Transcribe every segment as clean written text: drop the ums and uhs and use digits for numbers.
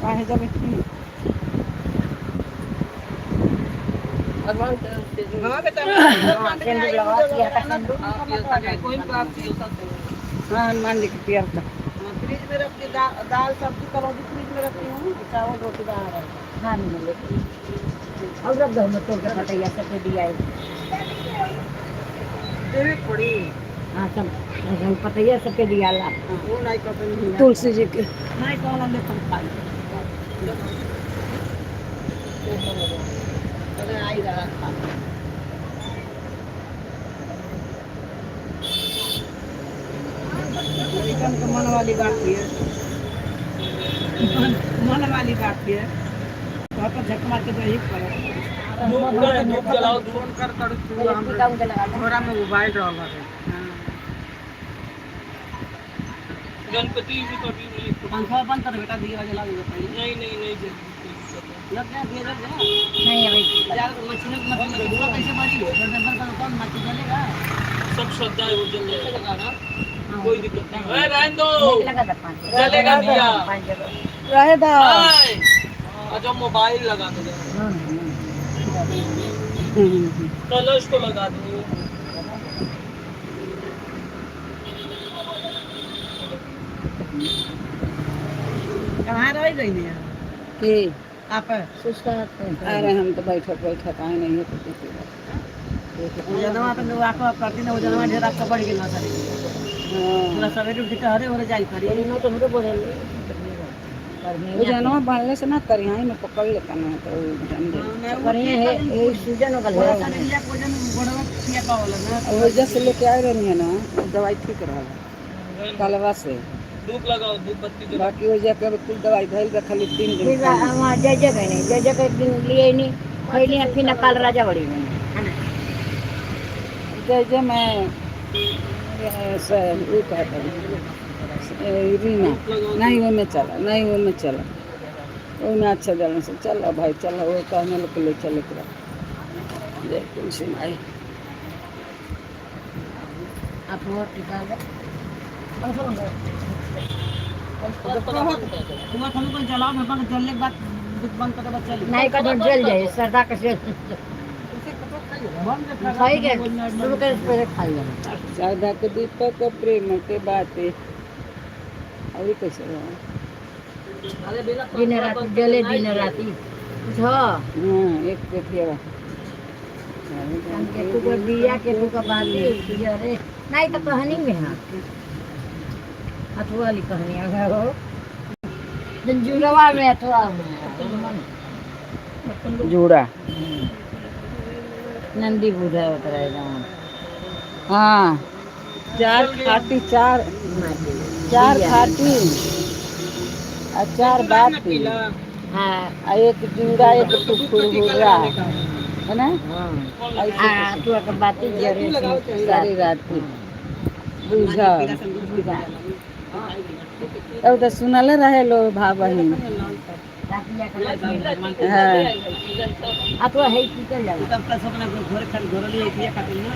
काहे जब इतनी हाँ बेटा। सिंदूर लगाओ, पियर का सिंदूर। हाँ, हनुमान जी के पियर का। फ्रिज में रखती, दाल सब्जी कलौजी फ्रिज में रखती हूँ, चावल रोटी बाहर है। हाँ, मिले और रख दो, तोड़ के पतैया सबके दिया है। देवे पड़ी। हाँ, सब पतैया सबके दिया ला। वो नहीं कहते नहीं। तुलसी जी के। नहीं कहला ले तुम खाई। अरे आई रहा खा। लड़कन के मन वाली बात है, मन वाली बात है। तो पर झक मार के दही पड़े। धूप जलाओ, धूप। फोन कर कर पहले टीका उनके लगा दो। घोड़ा में मोबाइल रहा है। गणपति जी का भी नहीं। पंखा बंद कर बेटा, दिया जला दे पहले। नहीं नहीं नहीं, लग गया दिया जल गया। नहीं अभी। यार मछली मछली कैसे बड़ी है? बंद कर, कौन मछली जलेगा? सब श्रद्धा है, वो जल जाएगा। लगाना। कोई दिक्कत नहीं। अरे रहने दो। एक लगा दो पाँच। जलेगा दिया। पाँच जगह। रहे दो। हाय। अच्छा मोबाइल लगा दो, कलश को लगा दो। कहाँ रह गई नहीं के? आप? अरे हम तो बैठक बैठक आए नहीं है तो देखिए। जनवा पे लोग आको करती ना, वो जनवा ढेर आपका बढ़ गेल सर। हाँ। पूरा सवेरे उठ के हरे हरे जाई पड़ी। वो जानवर बांधले से ना करियाई में पकड़ लेता ना तो जान जाए। बढ़िया है, ये सीजन हो गया। शरीर कोजन गोड़वा किया पावला ना। और वजह से लेके आए रहनी है ना, वो दवाई ठीक रहा कलवा से। धूप लगाओ, धूप बत्ती जलाओ। बाकी वो जाके अब कुल दवाई धैल रखली 3 दिन। फिर वहाँ जय जय गए नहीं, जय जय के एक दिन लिए नहीं खैली, फिर न काल राजा बड़ी गई। जय जय मैं वो कहता हूँ रीना नहीं, वो में चला नहीं, वो में चला, वो में अच्छा जलन से चलो भाई चलो, वो कहने लोग ले चले के जय तुलसी माई। आप वो टीका दो। तुम्हारा खानू को जलाओ में बंद जलने के बाद बंद कर के चल। नहीं का तो जल जाए सरदा के से बंद खाई के शुरू कर पहले खाई जाए। श्रद्धा के दीपक प्रेम के बातें और कैसे रहो? दिन रात जले, दिन राती कुछ हो। हाँ, एक देखिए। के तू को दिया के तू का बाती अरे नहीं तो कहानी में। हाँ, अथवा वाली कहानी अगर हो जुड़वा में अथवा जोड़ा। नंदी बूढ़ा होता रहेगा। हाँ, चार खाटी, चार चार खाटी और चार बाती। हाँ। और एक जूड़ा, एक फुरफुरा है ना। हाँ, तू के बाती जरे। सारी रात की बुझा अब तो सुनले रहे लो भाव बहन। हाँ। अथवा है की जाओ। तब तक अपना घर खाली घर लिए किया खातिर ना।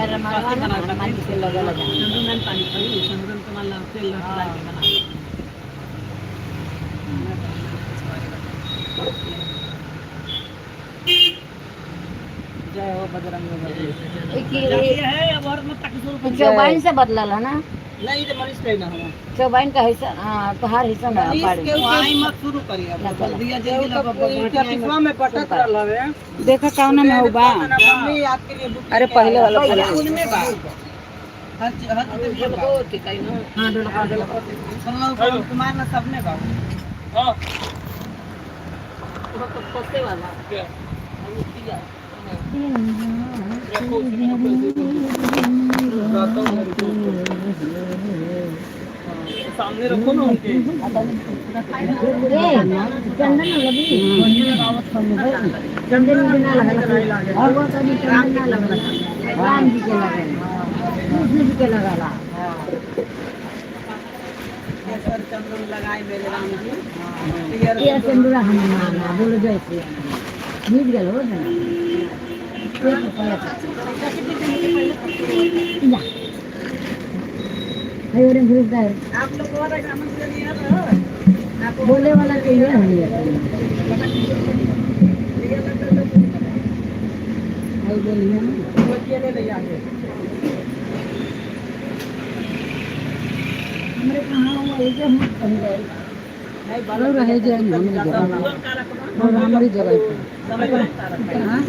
अरे मरवा ना हनुमान जी के लगे लगा। चंद्रन में पानी पड़ी, चंद्रन के मान ला तेल डाल के बना। जय हो बजरंग बली। है अब और मत तक शुरू। चौबाइन से बदलल है ना? नहीं तो मनीष नहीं ना हम। चौबाइन का हिस्सा, हाँ, तो हर हिस्सा में पड़। के आई मत शुरू करी अब दिया जल्दी ना पिछवा में पटक रहल हवे। देखा कौन में हो बा। मम्मी आपके लिए बुक। अरे पहले वाला पहले। उनमें बा हर हर चीज बा। हाँ, डोला। सुनो कुमार ना सबने बा। हाँ। वाला। क्या? रखो उसमें पैसे। लगाता हूँ, सामने रखो ना उनके। चंदन लगी, चंदन बिना लगल और वो तो नहीं, चंदन ना लगल, राम जी के लगल, कृष्ण जी के लगला। चंद्रन लगाए मेरे राम जी। ये सिंदूरा हनुमान बोलो जय श्री राम मिट गल हो ना। जा। है और ग्रुप का बोले वाला चाहिए हमें। और बोलिए ना। हमरे कहाँ हुआ ये हम कहीं गए। और रहे जाए हमरे जगह और हमारी जगह पे। हाँ?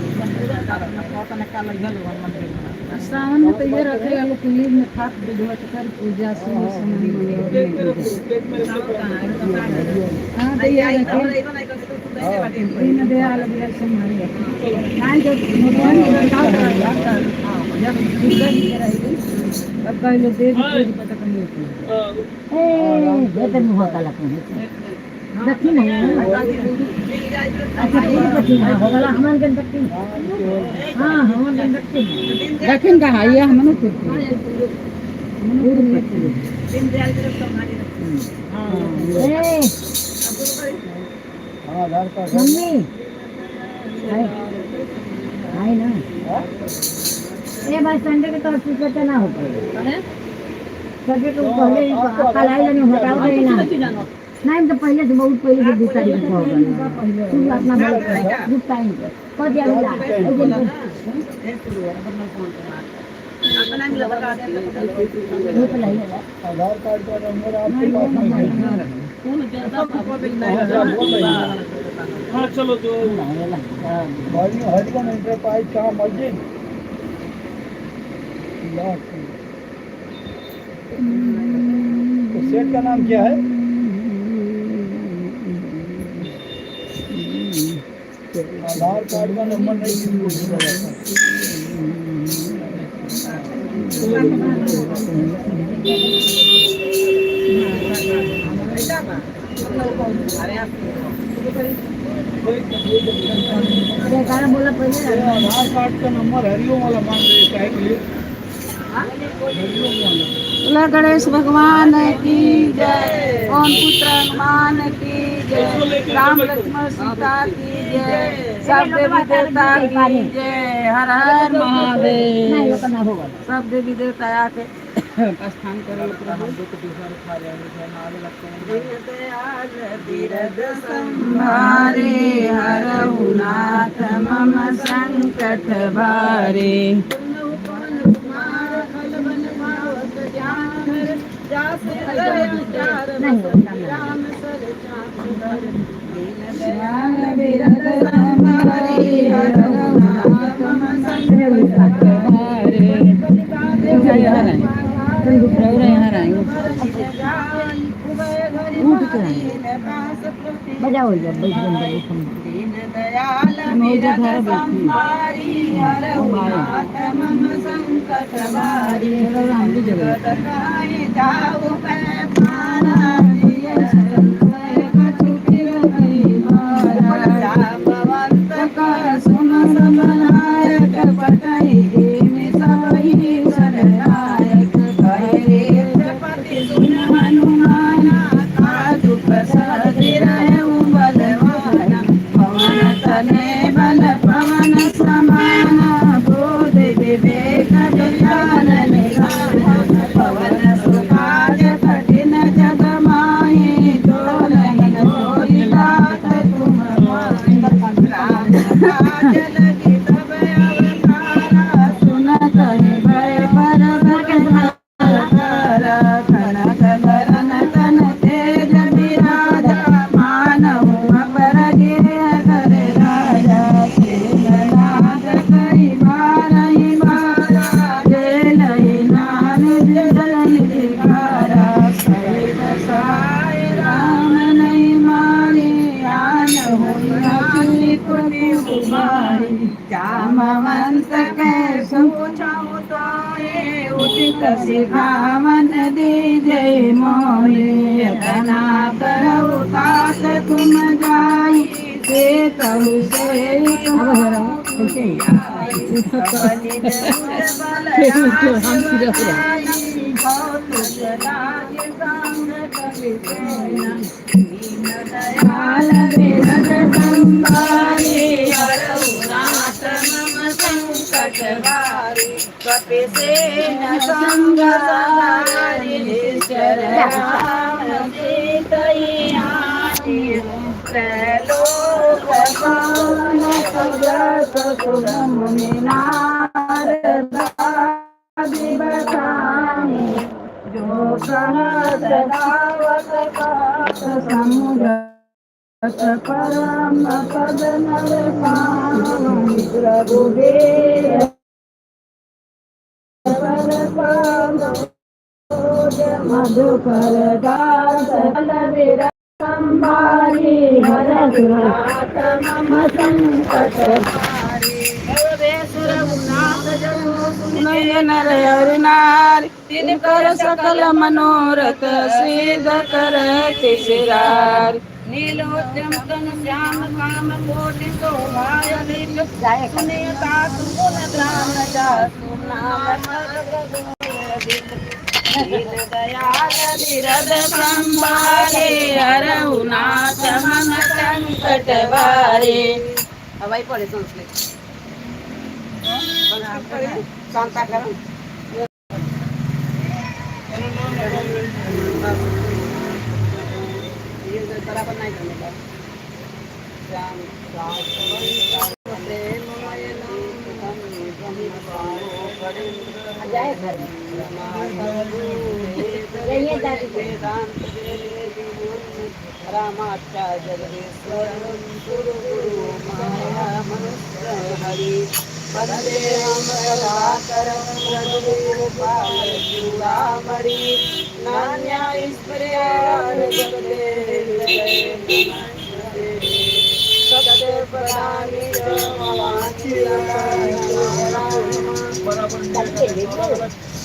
सावन में तो ये रखे लोग कुली में खाक विधवा कर पूजा सुन सुन। प्लेट में रखो, प्लेट में रखो। हाँ तो ये रखे इन दे आल बिया संभाली नहीं तो भगवान के का जब दुर्गा जी के रहेगी तब पहले देवी पूजा पता करनी होती है। हाँ, ए ये तो मुँह काला कौन है दक्षिण है। अच्छा ये दक्षिण है हो गला हमान के दक्षिण। हाँ हमान के दक्षिण। दक्षिण कहाँ ये हमने पूर्व पूर्व। ए मम्मी हाय हाय ना। ए भाई संडे के तो टिकट ना हो पाए। संडे को पहले ही कल आई नहीं हटाओ गए ना। नहीं तो पहले से बहुत पहले से 2 तारीख को हो गया। तू अपना बोल दो टाइम पर दिया मिला। आधार कार्ड का नंबर आपके पास नहीं है? हाँ चलो जो भाई हरिओम एंटरप्राइज कहाँ मस्जिद लाख। तो सेठ का नाम क्या है? आधार कार्ड का नंबर नहीं किसी को दिया जाता। जयकारा बोला पहले। ये आधार कार्ड का नंबर हरिओम वाला मांग रहे हैं काहे के लिए? हरिओम वाला। बोला गणेश भगवान की जय, पवन पुत्र हनुमान की जय, राम लक्ष्मण सीता की जय, सब देवी देवता की जय, हर हर नहीं महादेव। वो ना होगा। सब देवी देवता आके स्थान करो प्रभु। संभारे हरहु नाथ मम संकट भारे। नहीं होगा। संभारे हरहु नाथ मम संकट भारे। यहाँ आए, उठ के आए। बजाओ जब बैठ गए। मैं उधर घर बैठी हूँ। हम भी जगह। पवन समान बोध विवेक ज्ञान निधान पवन सुकाज कठिन जग माहि जो नहीं कोई तात तुम माहि। राम काज लगी तब अवतारा सुनत ही भय परबत कनक बरन तन तेज विराजा मानहु अपर गिर कर राजा। नाद कई बारही बारा जय लहि नारद जय सहित साय राम नहीं मारी आनहु अचली कुमारी। जामवंत कै पूछो ताए उचित सिखावन दीजय मोहे। तना करहु तात तुम जाई ते कहु से अब हो रहा कैसे हम सीधा हो रहा। दयाल बिरद संभारे हरहु नाथ मम संकट संकट भारी कपिसेन संग सवारी निश्चर राम सीतई आनी त्रैलोक सुगत सुगम नारदादि बखानी जो सहस गावत कात समुरत परम पद नर पावनी रघुबीर पर मधुकर दास संभारी हरनाथ मम संकट नर हर नारी तिनकर सकल मनोरथ सिद्ध कर तिसरारी नीलोद्यम तन श्याम काम कोटि शोभाय सुनियता सुगुण ग्राम जासु नाम दीन दयाल धीरज संभाले हरहु नाथ मन संकट भारे। हवाई पड़े संस्कृत शांता करो। ये बराबर नहीं करने का। श्याम जाए घर रामाच्या जगदीश्वर गुरु गुरु माया मनुष्य हरी वंदे हम रघुपाल चूड़ामणि नान्याईश्वर्यार जगदेव सदैव प्रदानी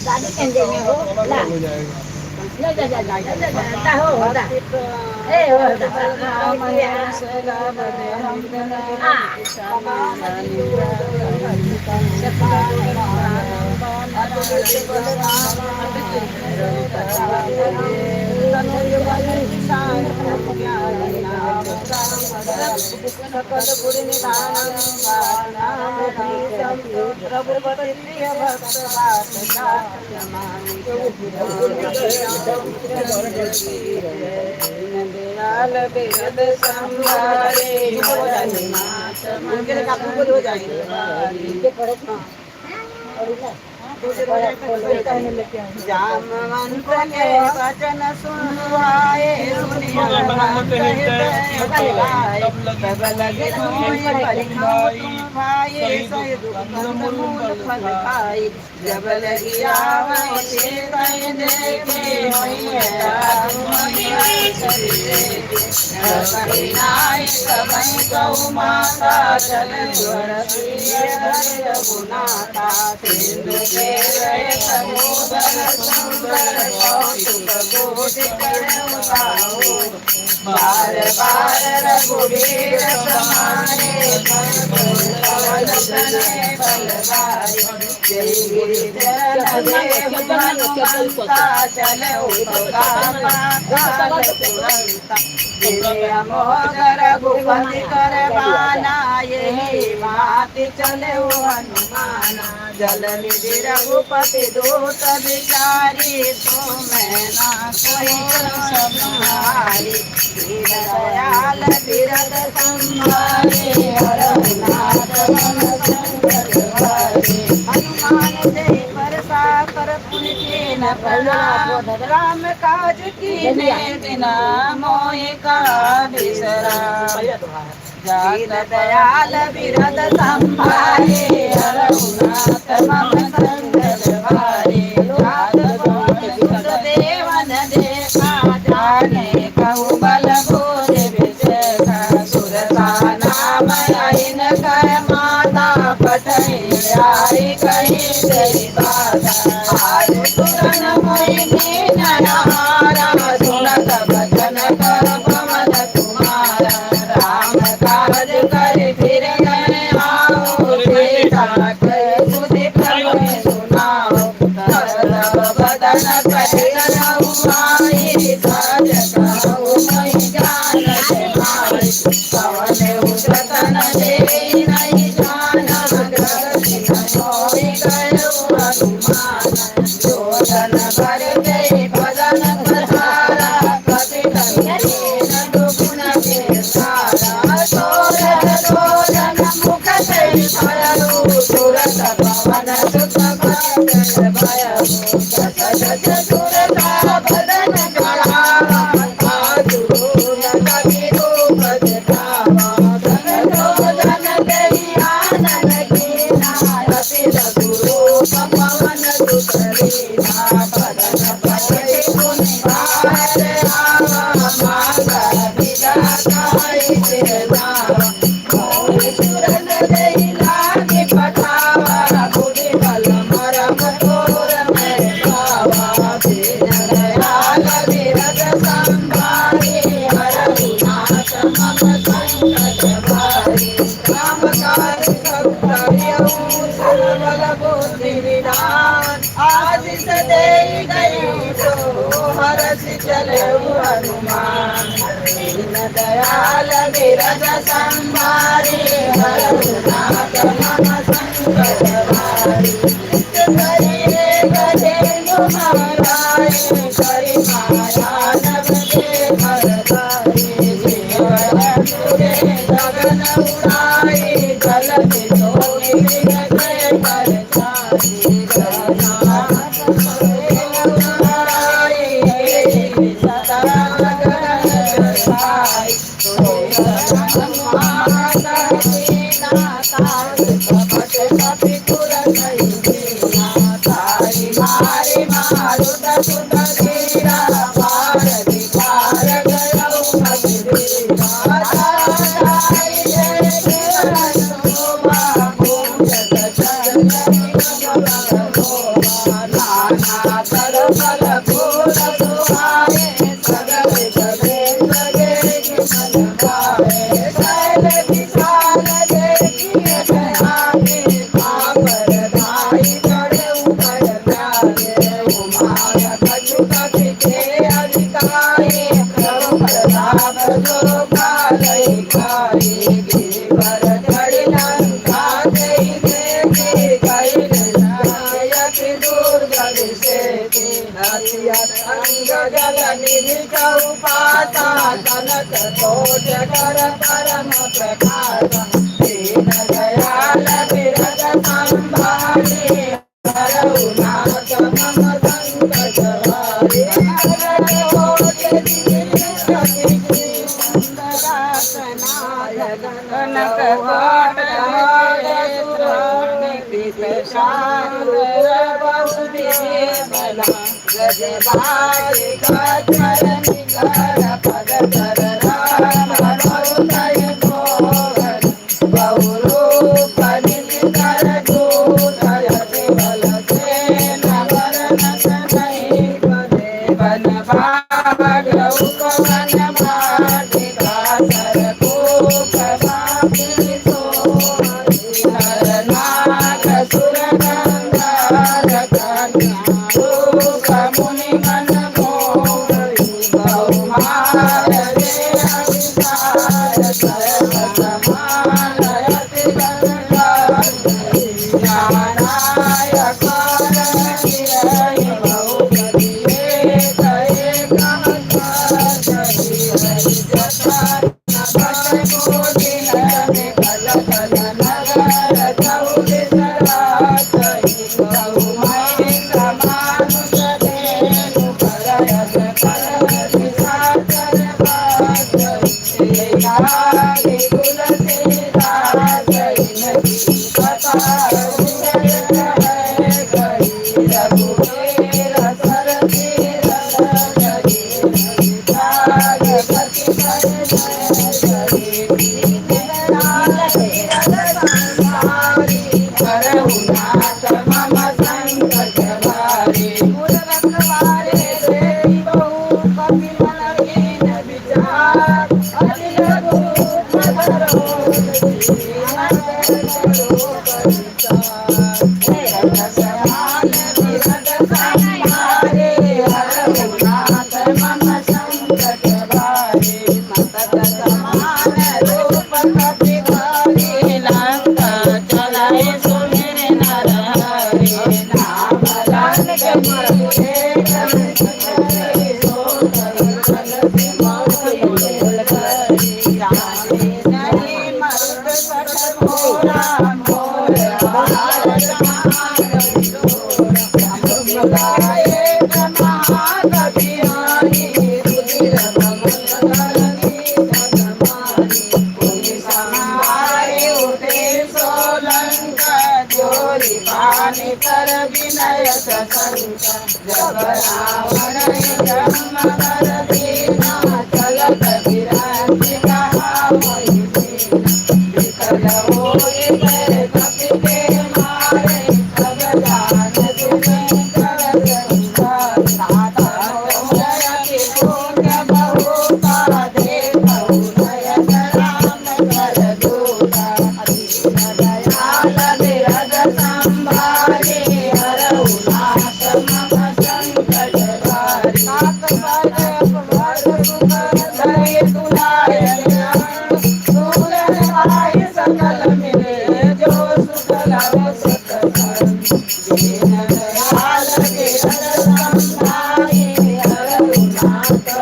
दादी कहते हैं हो ला ले जा जा जा जा जा हो होता ए होता दयाल बिरद संभारे हो जाएंगे। जामवंत के वचन सुनवाए तब लगे भाई फल खाई जब लगी गौ माता चल रघुनाथा सिंधु के बार बार रघुवीर समारे रघुपति कर बाना यही बात चले हनुमाना जल निधि रघुपति दूत बिचारी तुम ना कोई संहारी दीन दयाल बिरद संभारे हरनाथ मन संकट भारे हनुमान जय परसा कर पुण्य न प्रणाम राम काज कीने बिना मोहि का बिसरा दीन दयाल बिरद संभारे हरनाथ मम संकट भारे देवन देखा जाने कहु बल भूर विजेता सुरता नाम अहिन कर माता पठई आई कही जय बाता आज सुरन मोहि नहारा सुनत बचन कर पवन तुम्हारा राम काज कर फिर गए आओ सीता कह सुधि प्रभु सुनाओ तब बदन कहि आई साज कहु मोहि जानत भाई पवन उतन दे नहीं जाना जगत जब रावण ब्रह्म कर।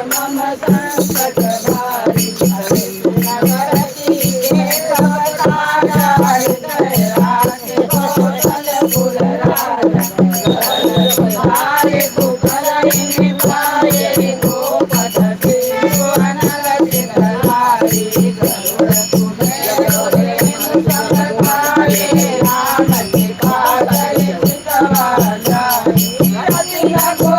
मम संकट भारी। नगर की अवतारा, हृदय राख कौशलपुर राजा। सुधारे कुकरहि निभाए, गोपद अनल चितधारी। गरुड़ कुबेर धेनु सब खाए, राम कृपा करि चितवा जाए। रघु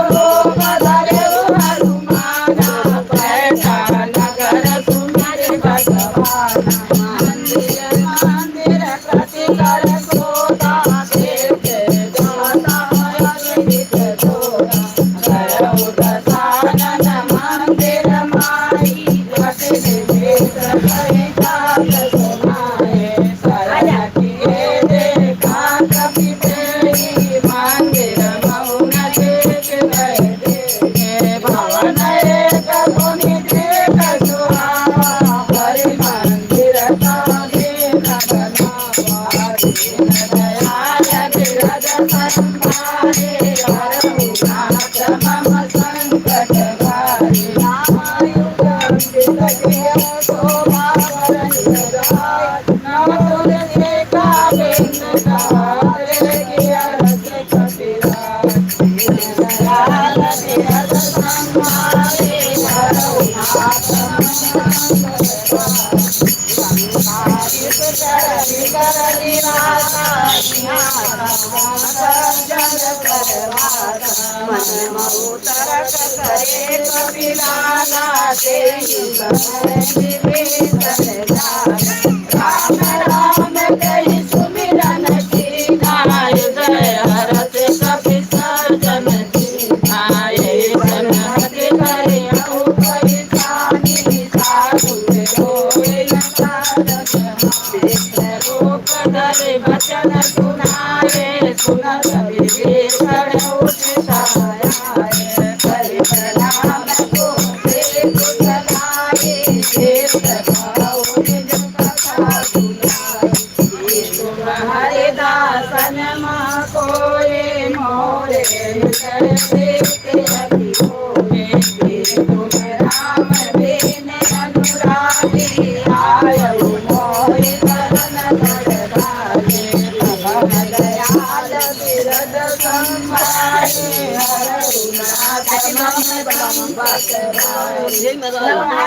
पधरेउ हनुमाना, पैठा नगर सुमरि भगवाना। मंदिर मंदिर प्रति कर सोता, देखे जाता अगणित जोता। गयउ दसानन मंदिर माही, अति विचित्र कहि तात सुनाए। शरण किए देखा कपि तेहि, मंदिर मौन देख वैदेही। भवन एक पुनि देख सुहावा, हरि मंदिर दीन बनावा। दीन दयाल बिरद संभारे, हरहु नाथ मम संकट भारी। रामायुध शोभा बरनि जाय, नव तुलसी का बिन देखि हरषि कपिराय। दीन दयाल बिरद संभारे, हरहु नाथ मम संकट भारी। लंकाधीश चरनि कर निवासा, सिंहासन जन परवासा। मन मोहु तरक करे कपिलाला, तेहि समय विभीषण जाला। राम राम कहि सुमिरन कीन्हा, हृदय हरषि कपि सजन दीन्हा। ऐसन गति करियहुँ पहिचानी, साधु होई न कारज हानि। रूप धरि बचन सुनाए, सुनत विभीषण उठित आए। करि प्रणाम बोले कुशलाई, तीर्थ कहु निज कथा सुनाई। तुम हरिदासन मह कोए, मोरे हृदय प्रीति अति होए। तुम राम दीन अनुरागी, आयउ मोहि शरण कर भागी। दयाल बिरद संभारे, हरहु नाथ मम संकट भारी।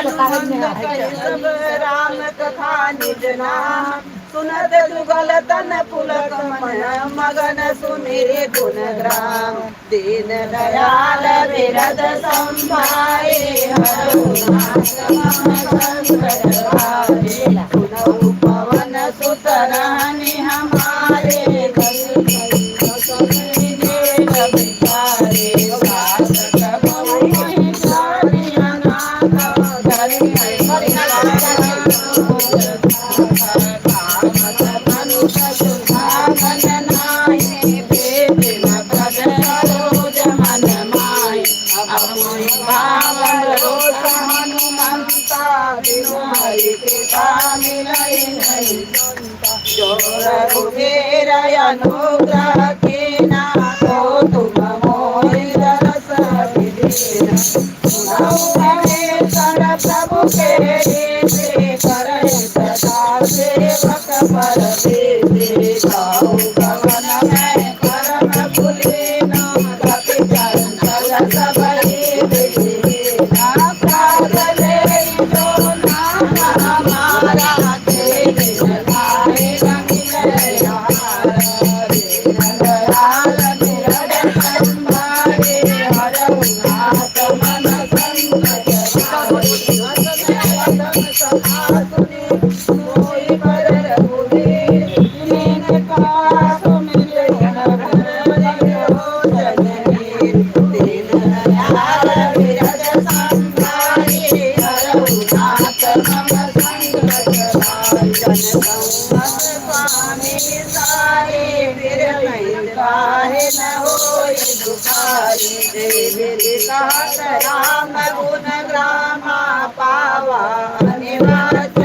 हनुमंत कहि सब राम कथा निज नाम, सुनत जुगल तन पुलक मन मगन सुमिरि गुण ग्राम। दीन दयाल बिरद संभारे, हरहु नाथ मम संकट भारी। सुनहु पवन सुत रहनि हमारे, विचारे। सास कहु मोहि जानि अनाथ, धरि हनुमंता, बिनु हरि कृपा मिलई नहीं संता। जो रघुबीर अनुग्रह कीना, तो तुम मोहि दरस अति दीना। सुनहु महेश्वर प्रभु के रीति, करहि सदा सेवक पर प्रीति। गाहु कवन मैं करम कुलीना, कपि चंचल सबहि विधि। काज ले जो नाम हमारा, ते दिन भाई न मिले हार। दीन दयाल बिरद संभारे, हरहु नाथ मन संकट भारी। सुनि सोई पर रघुबीर, जिनका सुमिर जनवीर। दीन दयाल बिरद संभारे, हरहु नाथ मम संकट भारी। जन संगत स्वामी सारे, फिर नहीं काहे न होई दुखारी। जय विधि कहत राम गुण ग्रामा, पावा अनिवाच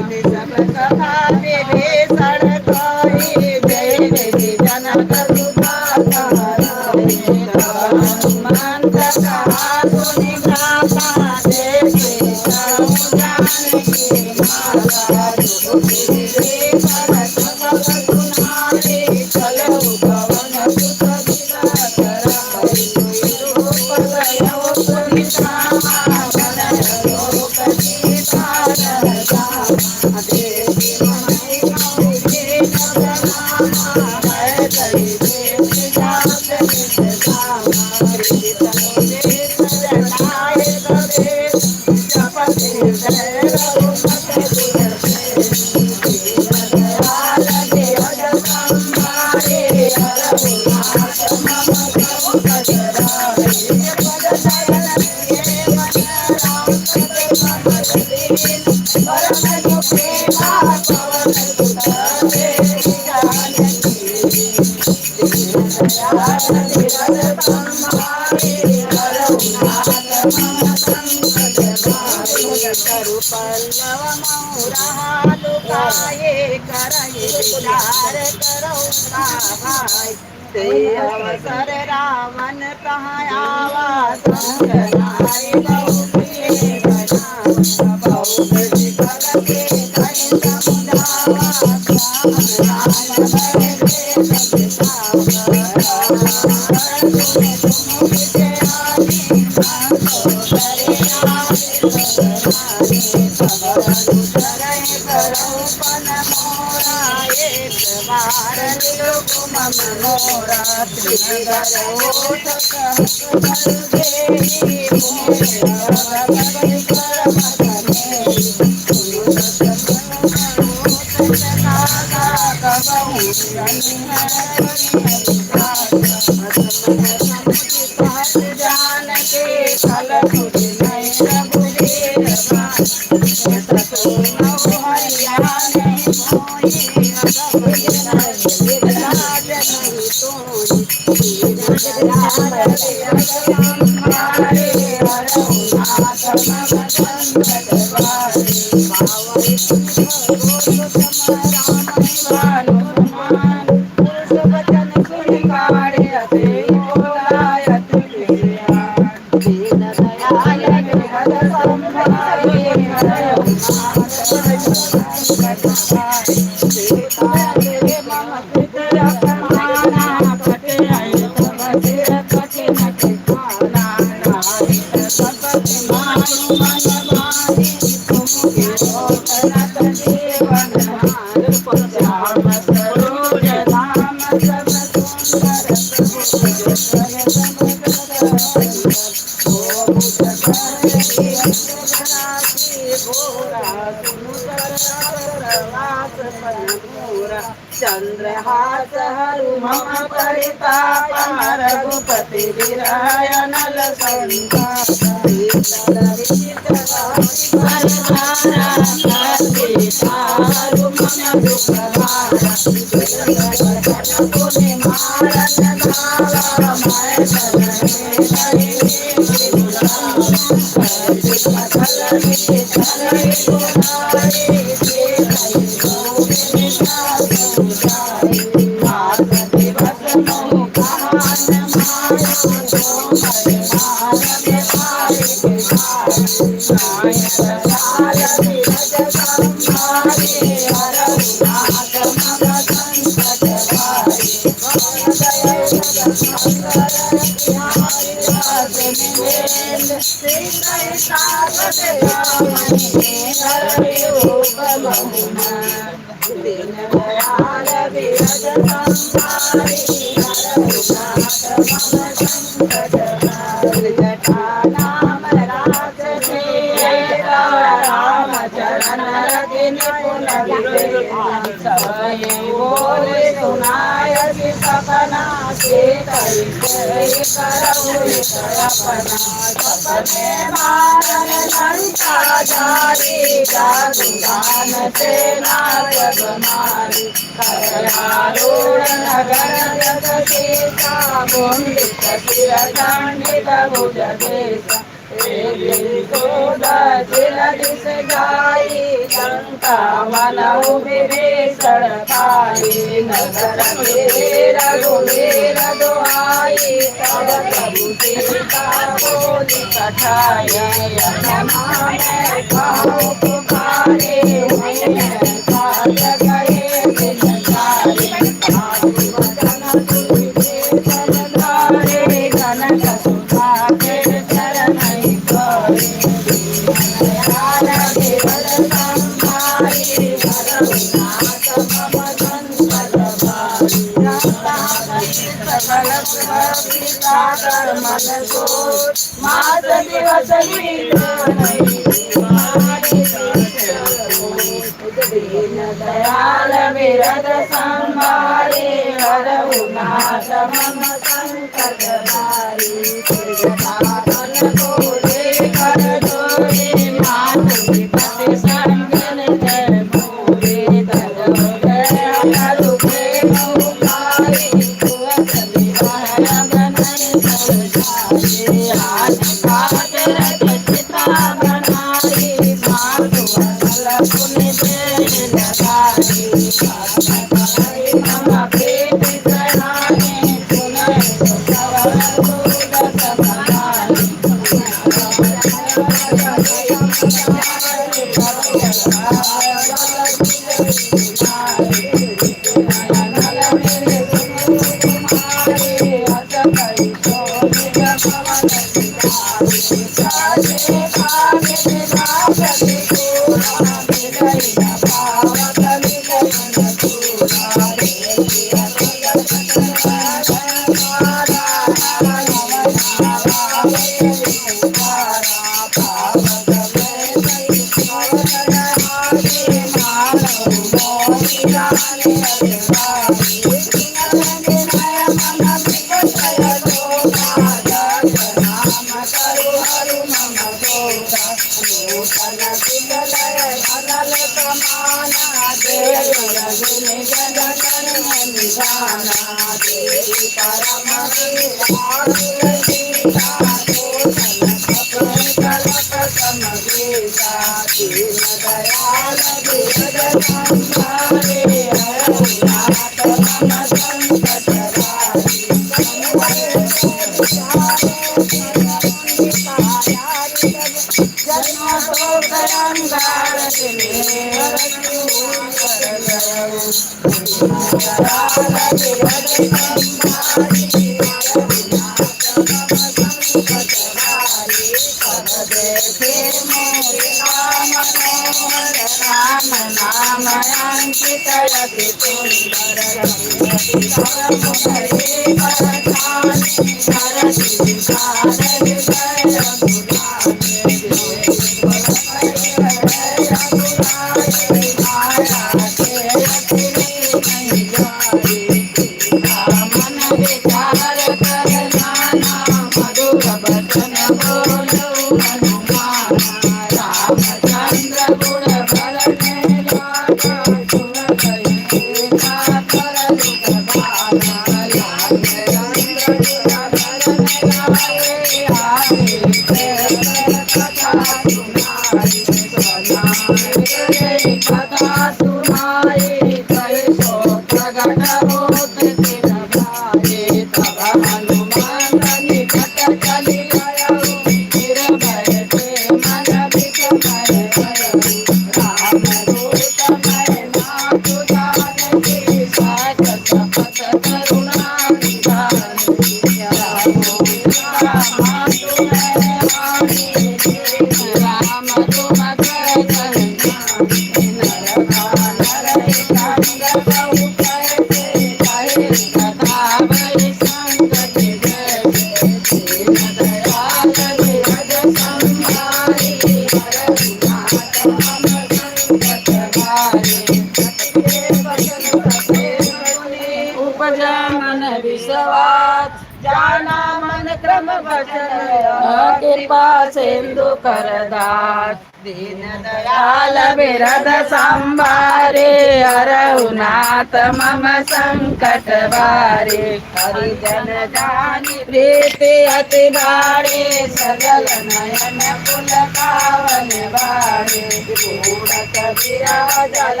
कृपा सिंधु कर दास दीन दयाल बिरद संभारे हरहुनाथ मम संकट बारे हरिजन जानी प्रीति अति बारे सजल नयन कुल कावन बारे पूरत बिराजल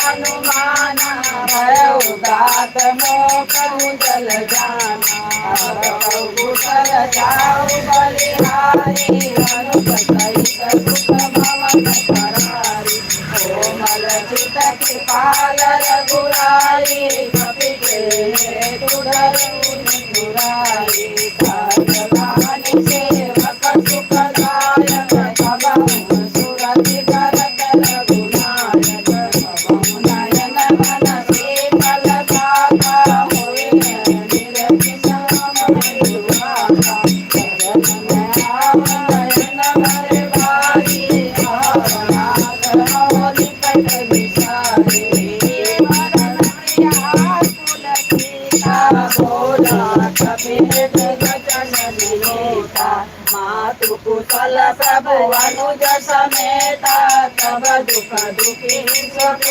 हनुमान भयउ गात मोकहु जल जाना कुशल जाउ बलिहारी अनुज सहित सुख भवन करारी कोमल चित कृपाल रघुराई कपि के तुडरु नितुराई सहजवाणि सेवक सुखदायक कबहु सुरति करत रघुनायक कबहु नयन मन शीतल गाथा होय निरति श्याम दुआता शरण में आवन नर भारी आवनाथ हो निकट विसारी मरण प्रिया कुल सीता बोला कबीर बचन विनीता मातु कुशल प्रभु अनुज समेता तब दुख दुखी सुख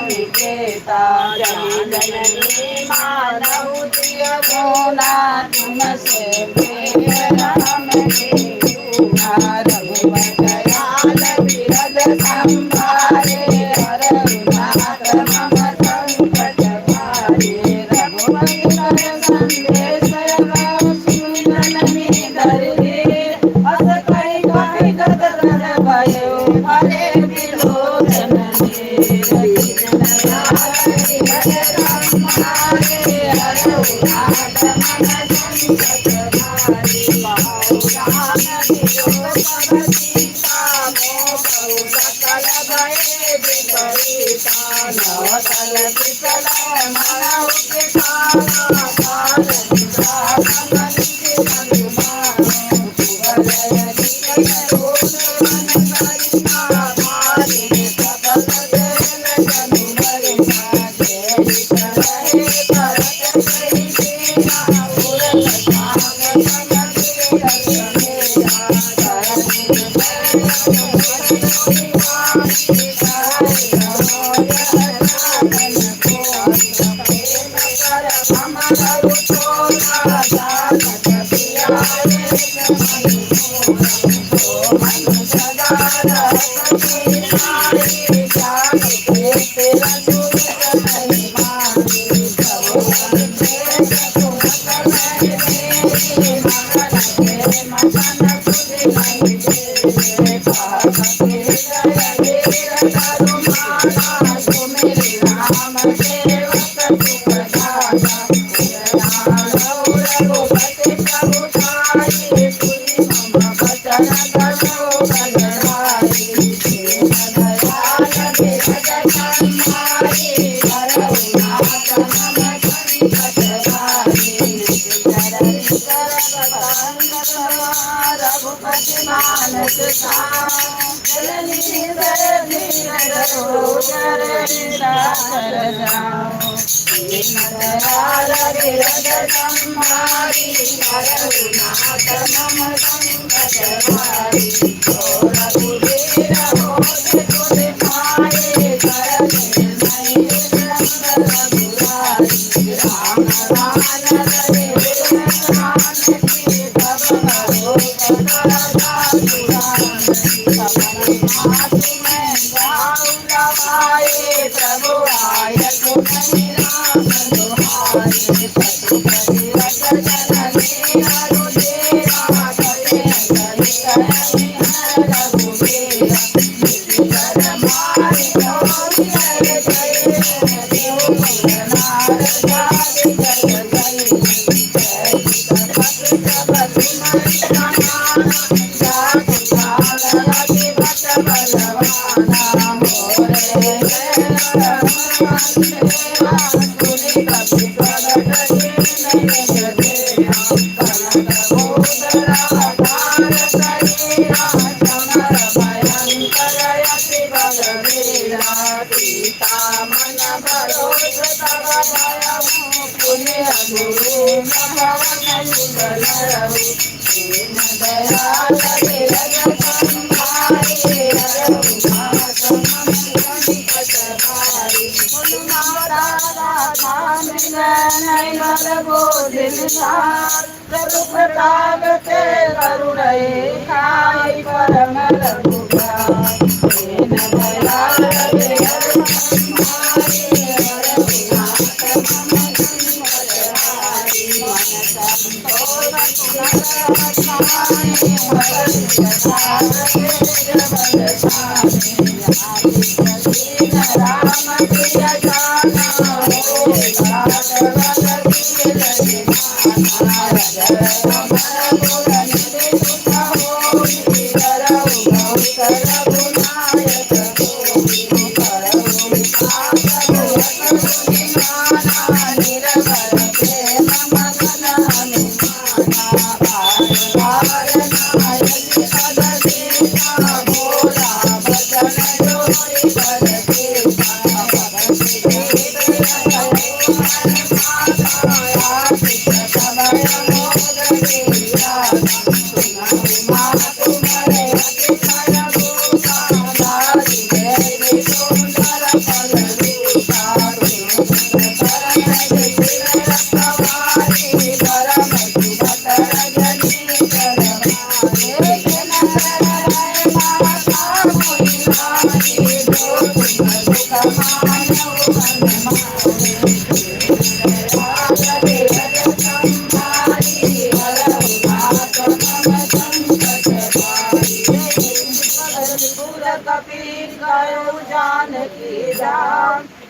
निकेता जननी मानव प्रिय बोला तुमसे राम रघुवर दयाल बिरद संभारे हरनाथ मम संकट भारे रघुवर संदेश सुनन धरि अस कहि कहि गद गद भयो हरे विलोचन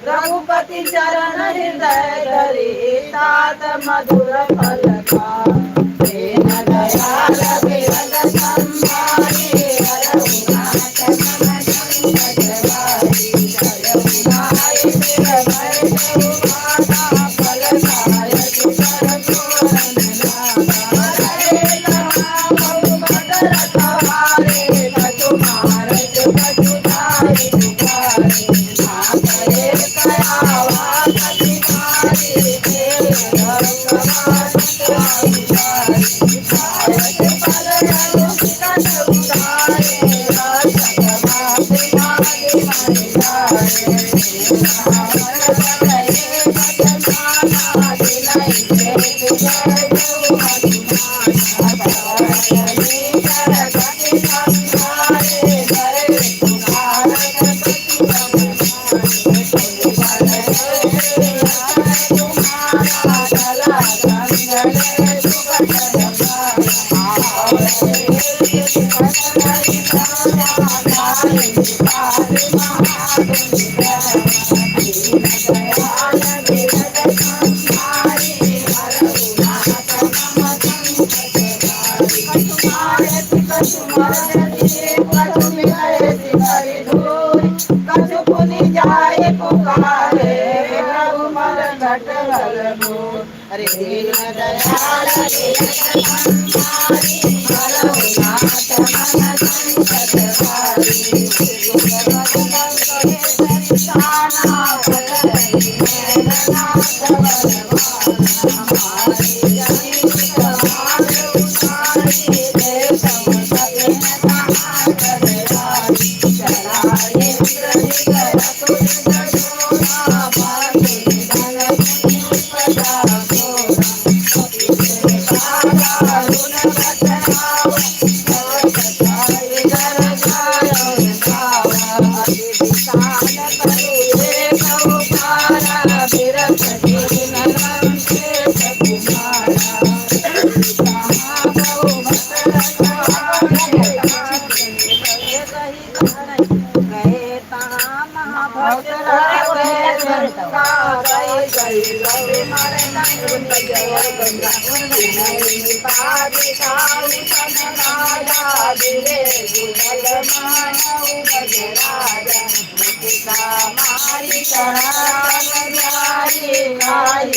Raghupati चरण हृदय धरि तात मधुर फल दयाल बिरद संभारी हरहु नाथ मम संकट हारी। हरहु नाय सिर भय माता फल दायक कर तोरण नाथा। हरे राम भद्र सवारे कछु मारत कछु दाई पुकारे। नाथ एक आवास तिहारी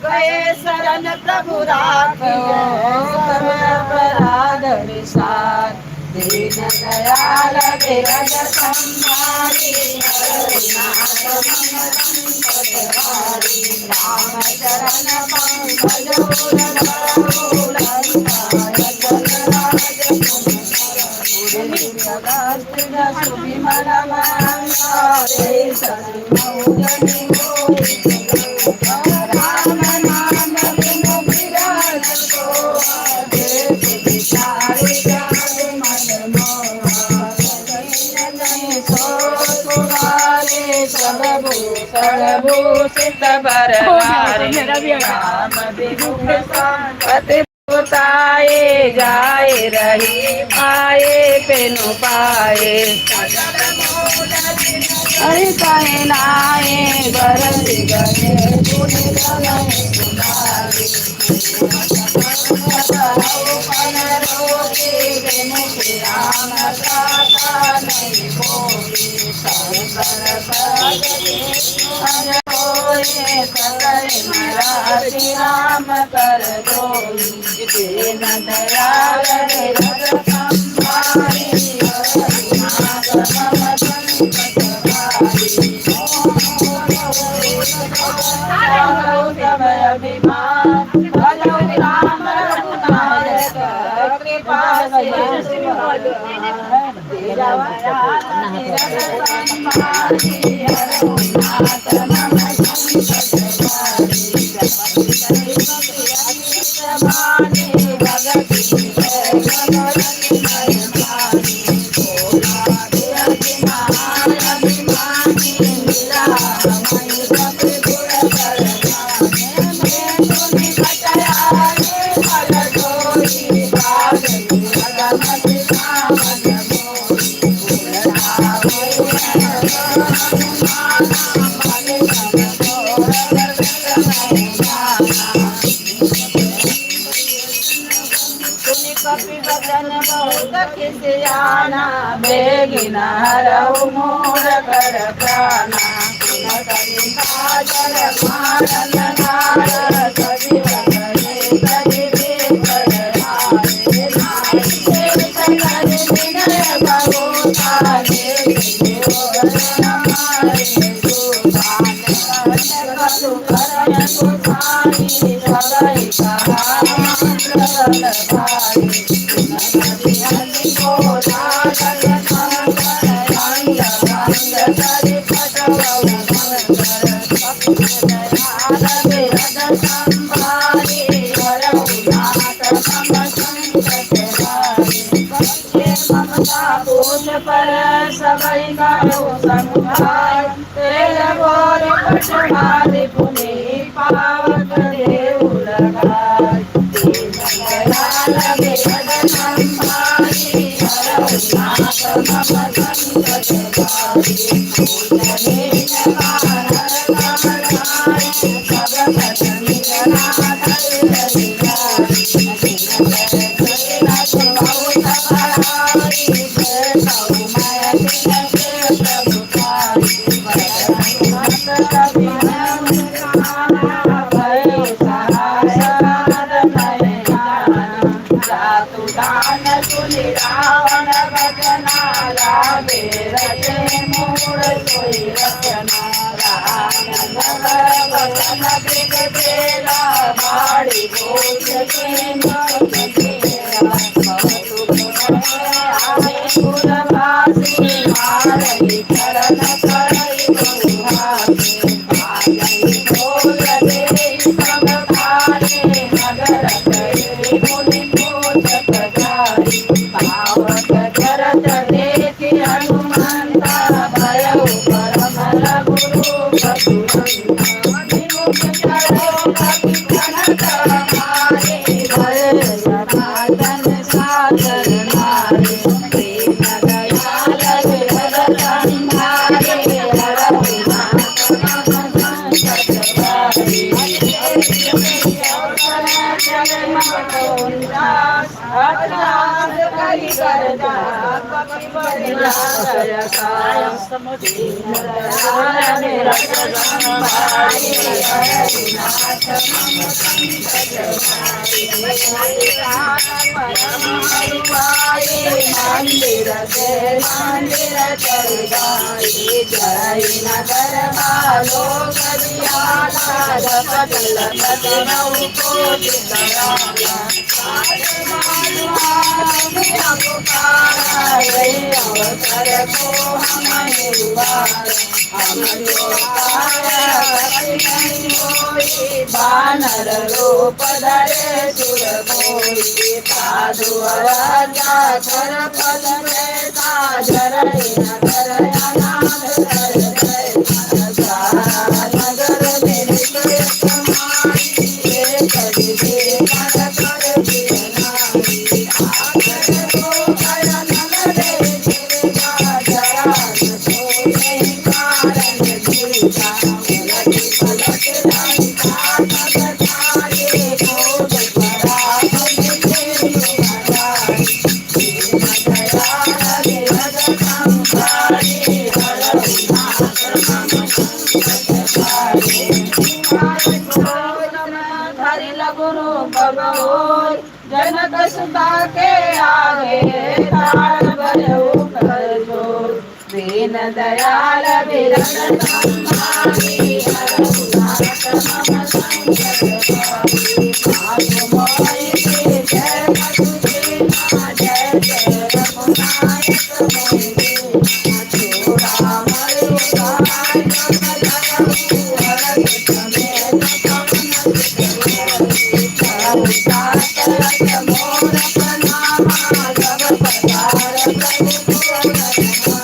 गए शरण प्रभु राखो, अपराध विसार। दीन दयाल बिरद संभारी, रघुनाथ मम संकट हारी। राम चरण पंकज उर धरहु, लंका अचल राज तुम करहु। सुविमल राम नाम बिनु बिरल को, देख बिचारि जाय मन मोहा। सो सुवारे सब भूषण भूषित बर नारी, राम विमुख संपति ताए जाए रही पाए पेनु पाए। अरे कहे नाए बरस गए गुण गए सुनाई। राम गाता नहीं कोई, शंकर पद होए सकल मरासी राम कर जोई। दीन दयाल निरत संभारी, रघुनाथ मम संकट हारी। सब अभिमान भजो राम रघुनायक, कृपा सिंधु रघुनाथ मम संकट हारी। भगति अभिमानी मिला सब गुण खिसियाना, बेगिन हरहु मोर कर प्राणा। सुनत निसाचर मारन नार, सजीव करे सजीवेश्वर हारे। कर विनय बहुता, हमारे कछु करन गोसाई, सबई कहा मंत्र भाई। पर सबई करो संभार, तेल बोर पटवारी पुनि पावक देव लगाय। दीन दयाल बिरद संभारी, रघुनाथ मम संकट हारी। पूजनीन वानर कमलाए, सब पद निरनाथ हरि। बहुत बड़ाई, प्रभु रावण बचना लागे, रचे मूड़ सोई रचना। राम नगर बचन तेरा, बाड़ी भोज के पुरवासी, मारई चरण करई बहुहासी। बोल दे सब खाने, नगर करे मुनि पूजत जाई। पावक चरत देखि हनुमंता, भयउ परम रघु विमुख चढ़ो कपि कनक मारे, भय सनातन सादर नारे। दीन दयाल बिरद संभारे, रघुनाथ मम संकट हारी। के मंदिर चल गई। जय नगर बालोक दियाला, जपत लखत नौ कोटि कराला। पुकारा अवसर को हम हम जो नहीं होई, बानर रूप धरे सुर कोई। साधु अवज्ञा कर पद जरई नगर अनाथ कर सारा नगर मेरे समाई, एक विधि कर कर नाई। आकर को नल रे जरा सोई कारण दीजा। उलटी पलट लंका सब तारे, कोट पराग मिले दीन दयाल बिरद संहारी, हरहु नाथ मम संकट हारी। धरि लघु रूप जनक सुता के आगे, तार भयउ कर जोर। दीन दयाल बिरद संहारी, हरहु नाथ मम संकट हारी। मातु मोहि जय पशु जय जय रघुनायक मोहि दीना। चूड़ामणि उदार कमलहु, हरत समेत पवन सुत कहु। तात अस मोर प्रणामा, सब पसार प्रभु भुवन धामा।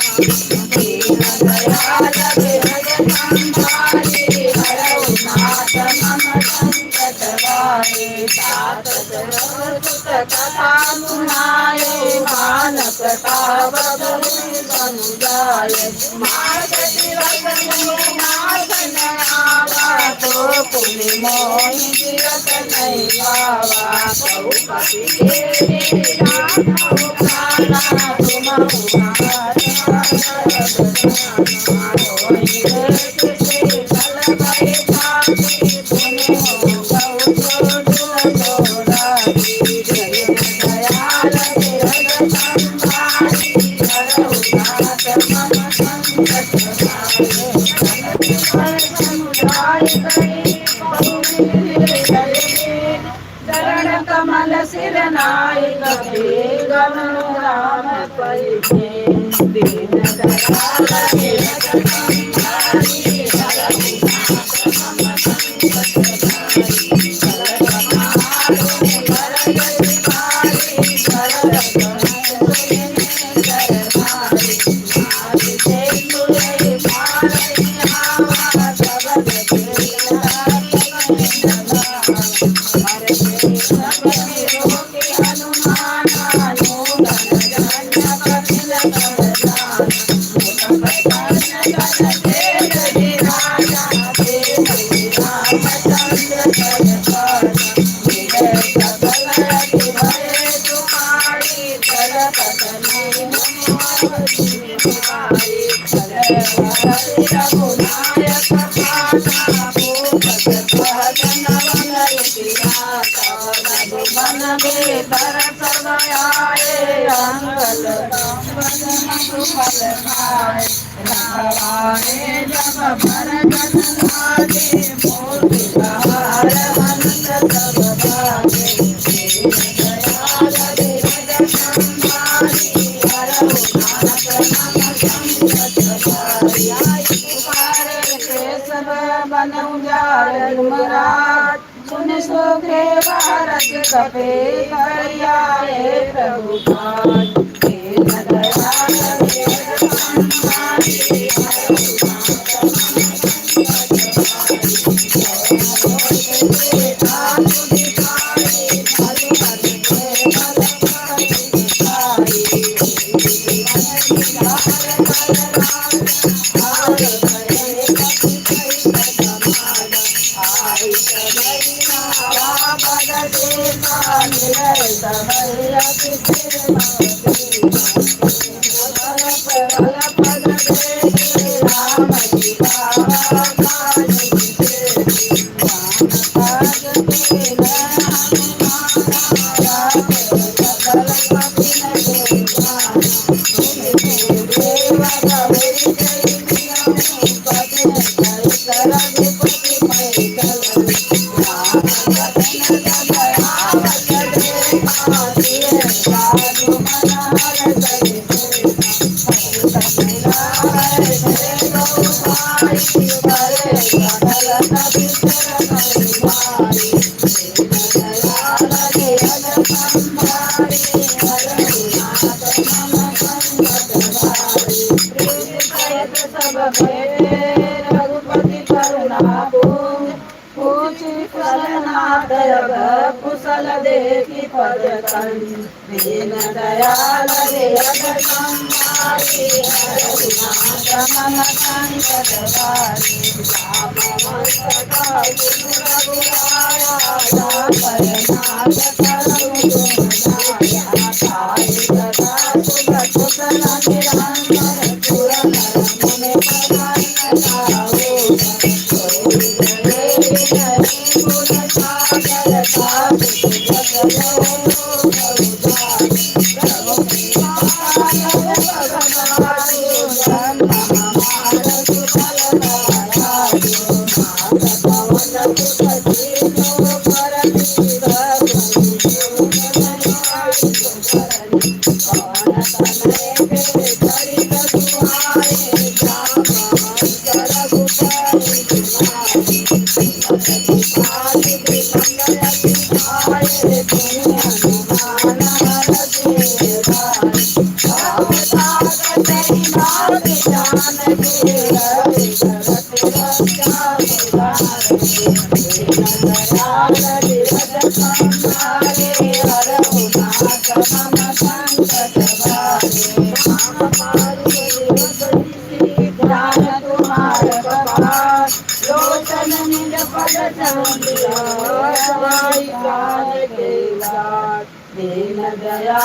दीन दयाल बिरद संहारी, हरहु नाथ मम संकट हारी। तात सुत कथा सुनाए, मान प्रताप बनु जाय। मास दिवस मुनि नाथ न आवा, तो पुनि मोहि जियत नहीं पावा। कहु पति के राघव प्राणा, तुमहु होहि देश से चल भय पापी, पुनि हो गौ छोड़ दीन दयाल बिरद संहारी, हरहु नाथ मम संकट हारी। समुदाय करी चरण कमल सिर नाय, कभी गमनु राम परिचे। दीन दयाल बिरद संहारी, हरहु नाथ मम संकट हारी। भरत भारी, भरत हमारी। सुन सुग्रीव कपि करियाए प्रभु काज। दीन दयाल बिरद संहारी, हरहु नाथ मम संकट हारी। भेटे रघुपति करुणा पुंज पूछि कुशल नाथ कुशल देखि पद कंज दीन दयाल धीरज संभारी हरहु नाथ मम संकट भारी राम मंत्र गुरु रघुराया पर नाथ करहु तुम दया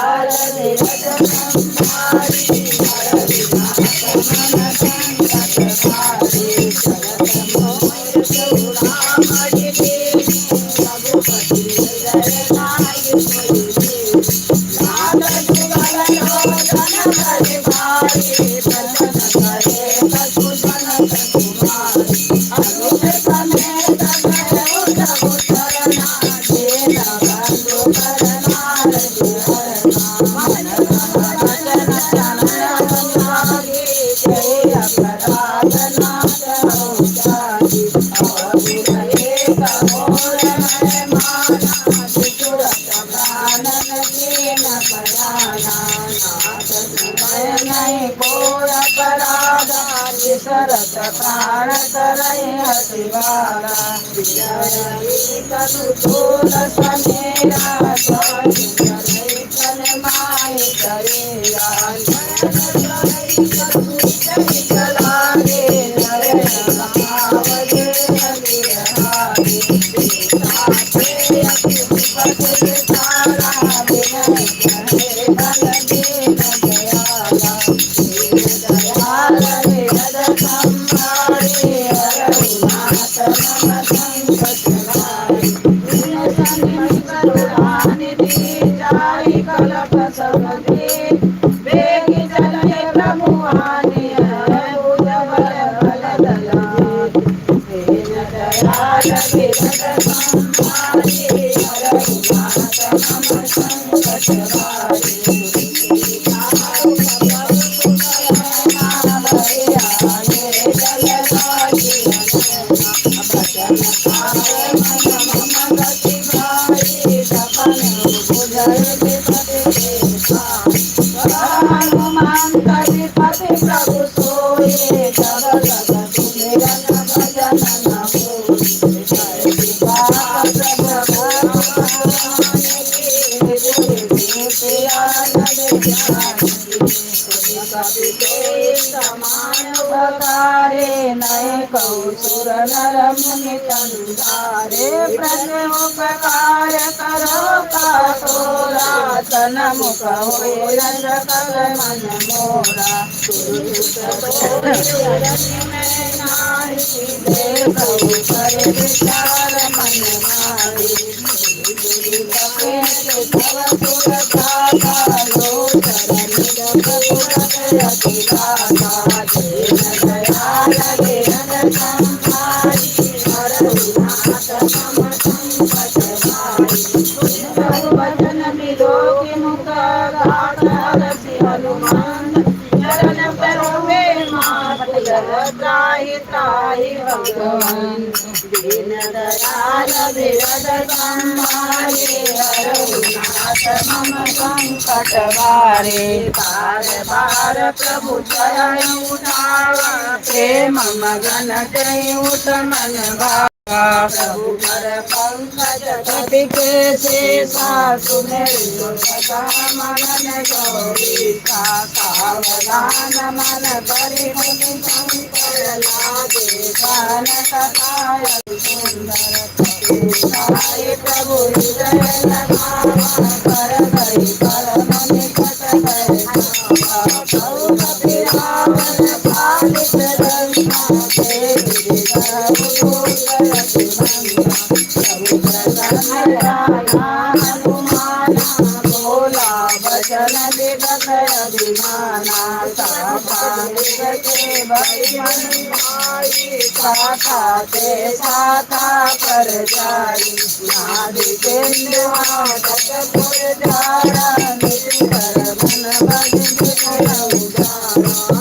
ताहि सदा सुख कुशल निरंतर सुर नर मुनि प्रसन्न ताहू त्राहि भगवान। दीन दयाल बिरद संभारे, हरहु नाथ मम संकट वारे। बार बार प्रभु चरण उठावा, प्रेम मगन जय मन भावा। प्रभु कर पंकज कटिके शेषा, सुमेरु सदा मगन गौरी सा। सावधान मन परि मुनि शंकर लागे, कान कथाय सुंदर साई। प्रभु हृदय लगावा, कर गई परम निकट बैठावा। कपि रावण पालित लंका, प्रभु प्रसन्न हनुमाना, बोला बचन दिगत अभिमाना। साखा के भई भाई, साखा ते साखा पर जाई। नादि चतुर जारा, निज कर मन बन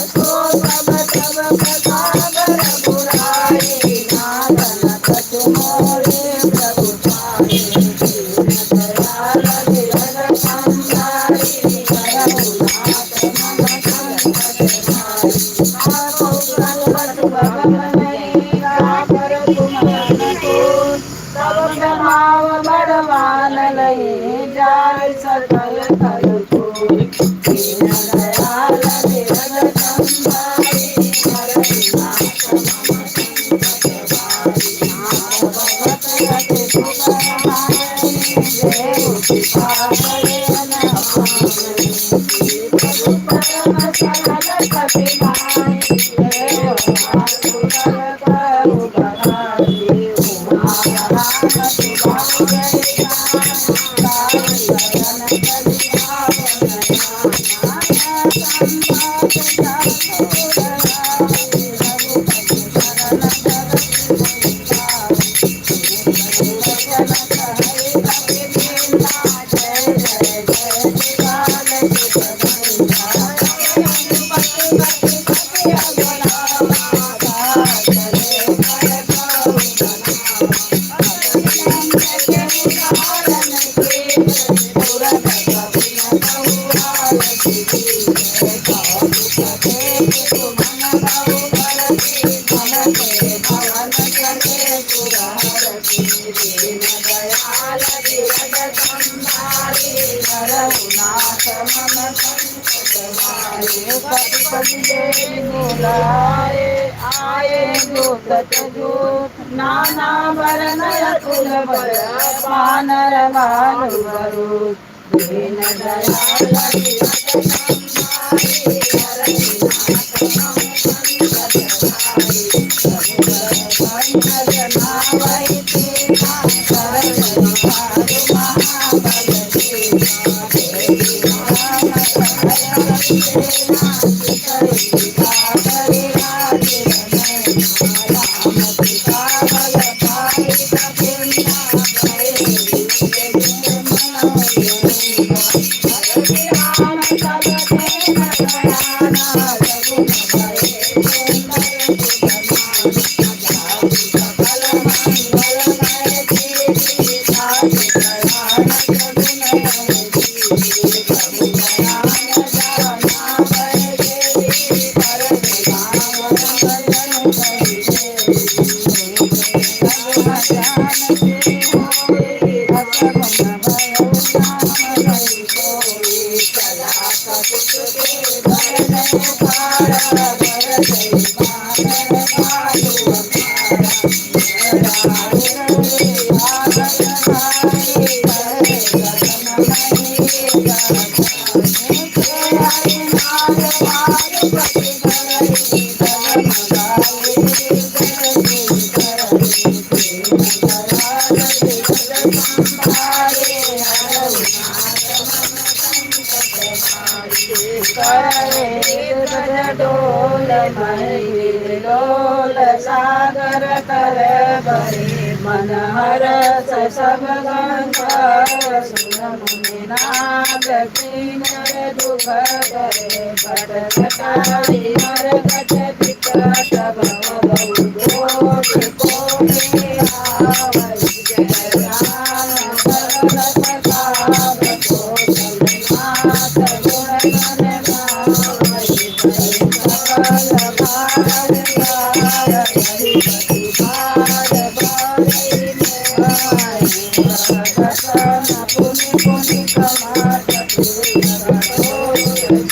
सो सब तब प्रसाद रघुराई, नादन कछु मोरे प्रभु पाए। दीन दयाल बिरद संभारी, करहु नाथ मम संकट भारी। संकट भगवनई, पर तुम अनुकूल। तब प्रभाव बड़वान लई, जाय सकल कल कूल। दीन दयाल बिरद संभारी, करहु नाथ मम संकट भारी। भगवत अति सुखहारी, देव कृपा करे अनहारी। प्रभु परम सरल सति भाई, देव मातु कर कहु बधाई। उमा राम सुभाव शरण चलि आपन आए दूत दूत नाना वरण अतुल बल, वानर बालु बरु। दीन दयाल बिरद संभारी, हरहु नाथ मम संकट भारी। प्रभु पंकज नावै दीना, करत भारु महाबल दीना। राम सहाय सेना, कृपा करि राजिर नैना। राम कृपा बल पाई कपिंदा, राम सब तेन सयाना, सगुन भये सुंदर सुखमाना। सकल मंगलमय कीर्ति, सासु कल्याण सगुन अवधि। प्रभु दयान जाना देवी, पर राम भजन कहि देवी। होई, असगुन भयो नाम रहि कोई। चला ककुत के भरन उखारा, बरसई बानर भालु अपारा। करे गगन मही हरि नाग वायुपति करई, गगन गाई करई। दीन दयाल बिरद संभारे, हरहु नाथ मम संकट भारी। करे ध्वज डोल मही डोल, सागर कर बरे। मन हरस सब संसार सुन मुनि नाग किन्नर दुख करे बट कटारी हर कट विकट भव बहु दोष कोटि आवई जय राम भरत प्रताप कौशल नाथ गुण गण गावई सकल भार सार रघुपति पाद बारई मोहाई प्रसन्न पुनि पुनि कमात तोर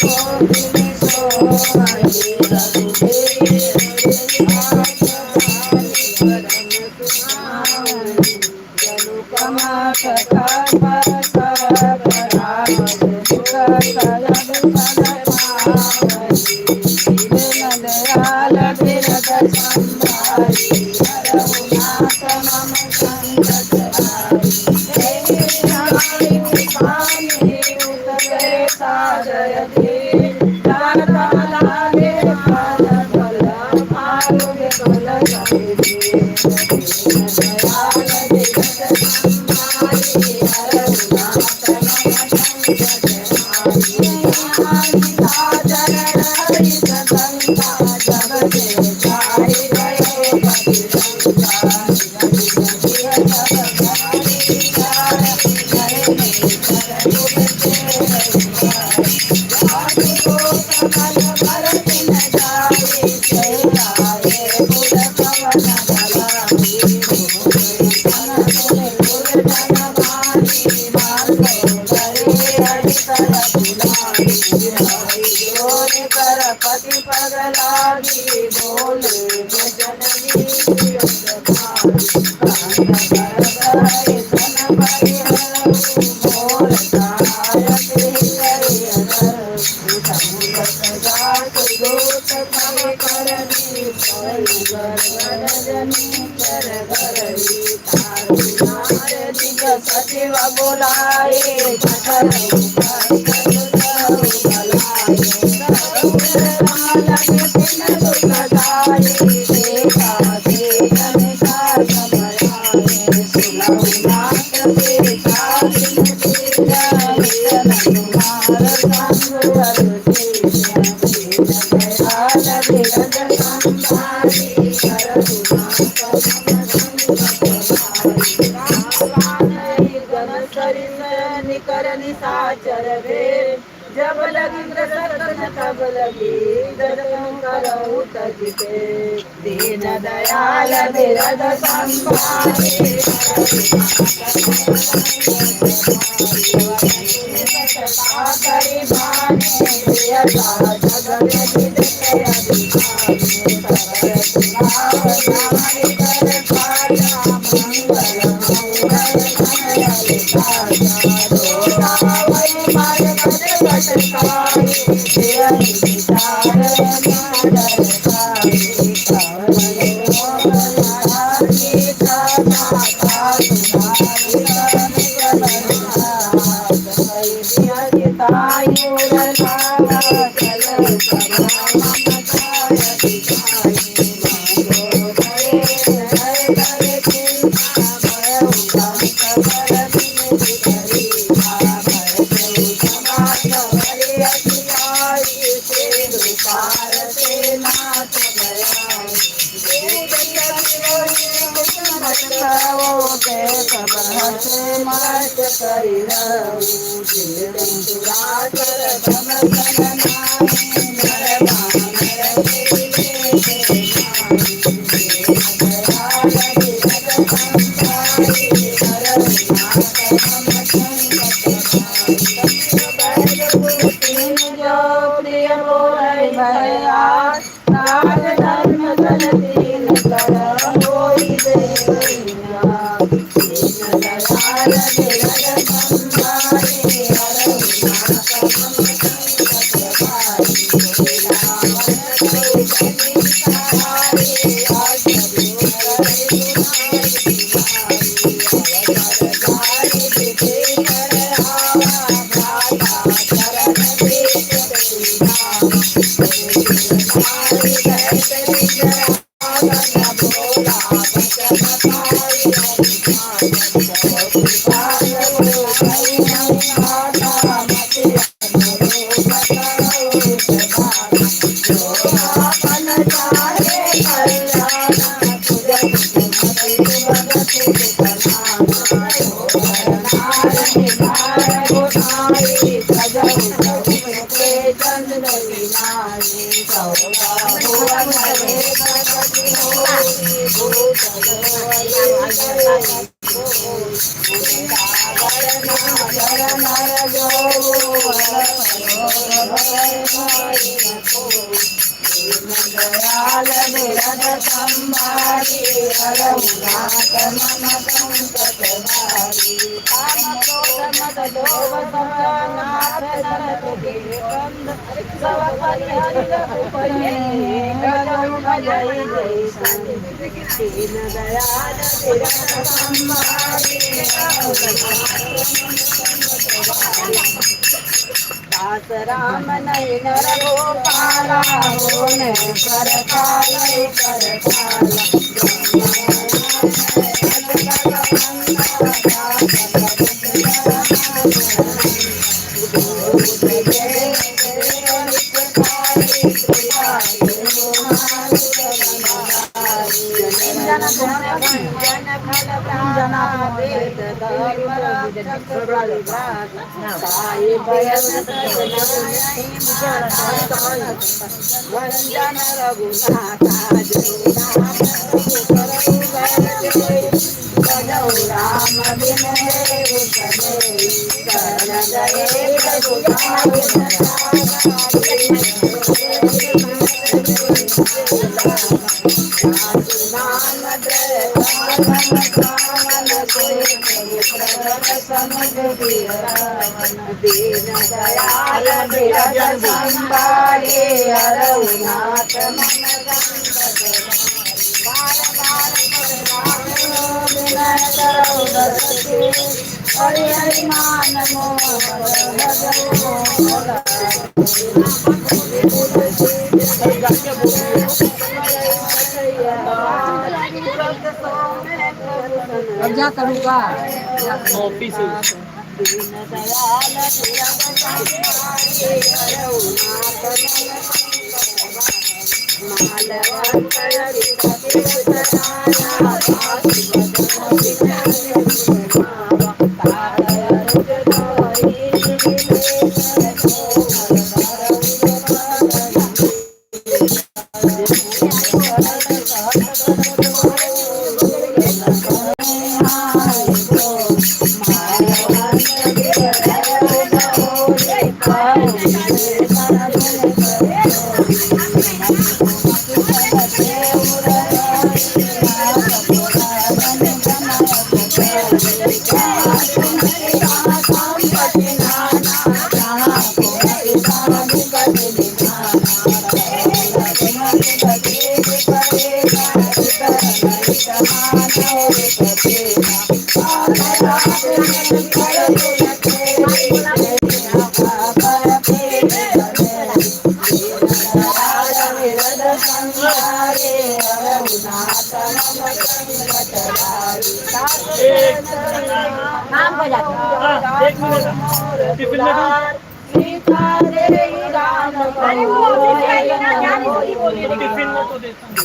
कोटि सोहाई रघुबीर आस भारी परम सुहाई जनु कमठ कपस राम सुख सजग फल पावई दीन दयाल बिरद संभारी हरहु नाथ मम संकट हारी हे पानी उतरे सागर तीर दाता लागे फल फल मारु विपुल कबीर दीन दयाल बिरद संभारी हरहु नाथ मम संकट हारी चरण हरि संता जब से छाई गयो पति पति पग लागी बोले जननी सचिव बोलाए जब लगी तब लगी दर्शन करहु तज के दीन दयाल बिरद संभारे करि भाने जग में अब जा करूँगा। ऑफिस काम हो जाता है। एक मिनट टिफिन में टिफिन में तो देता हूँ।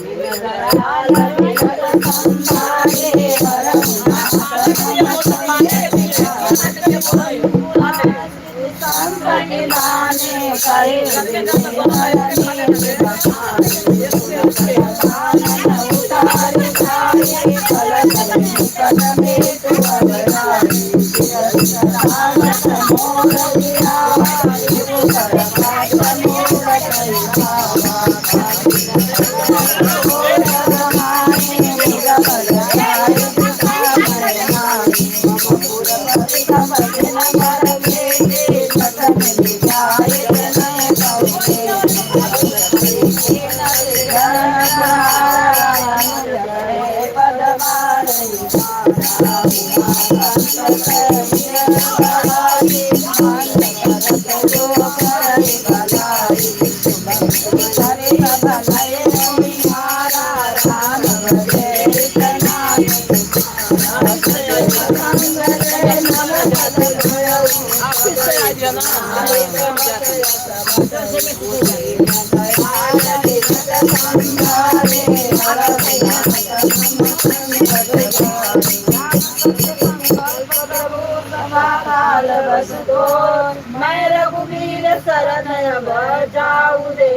मैं रघुवीर शरण जाऊ दे।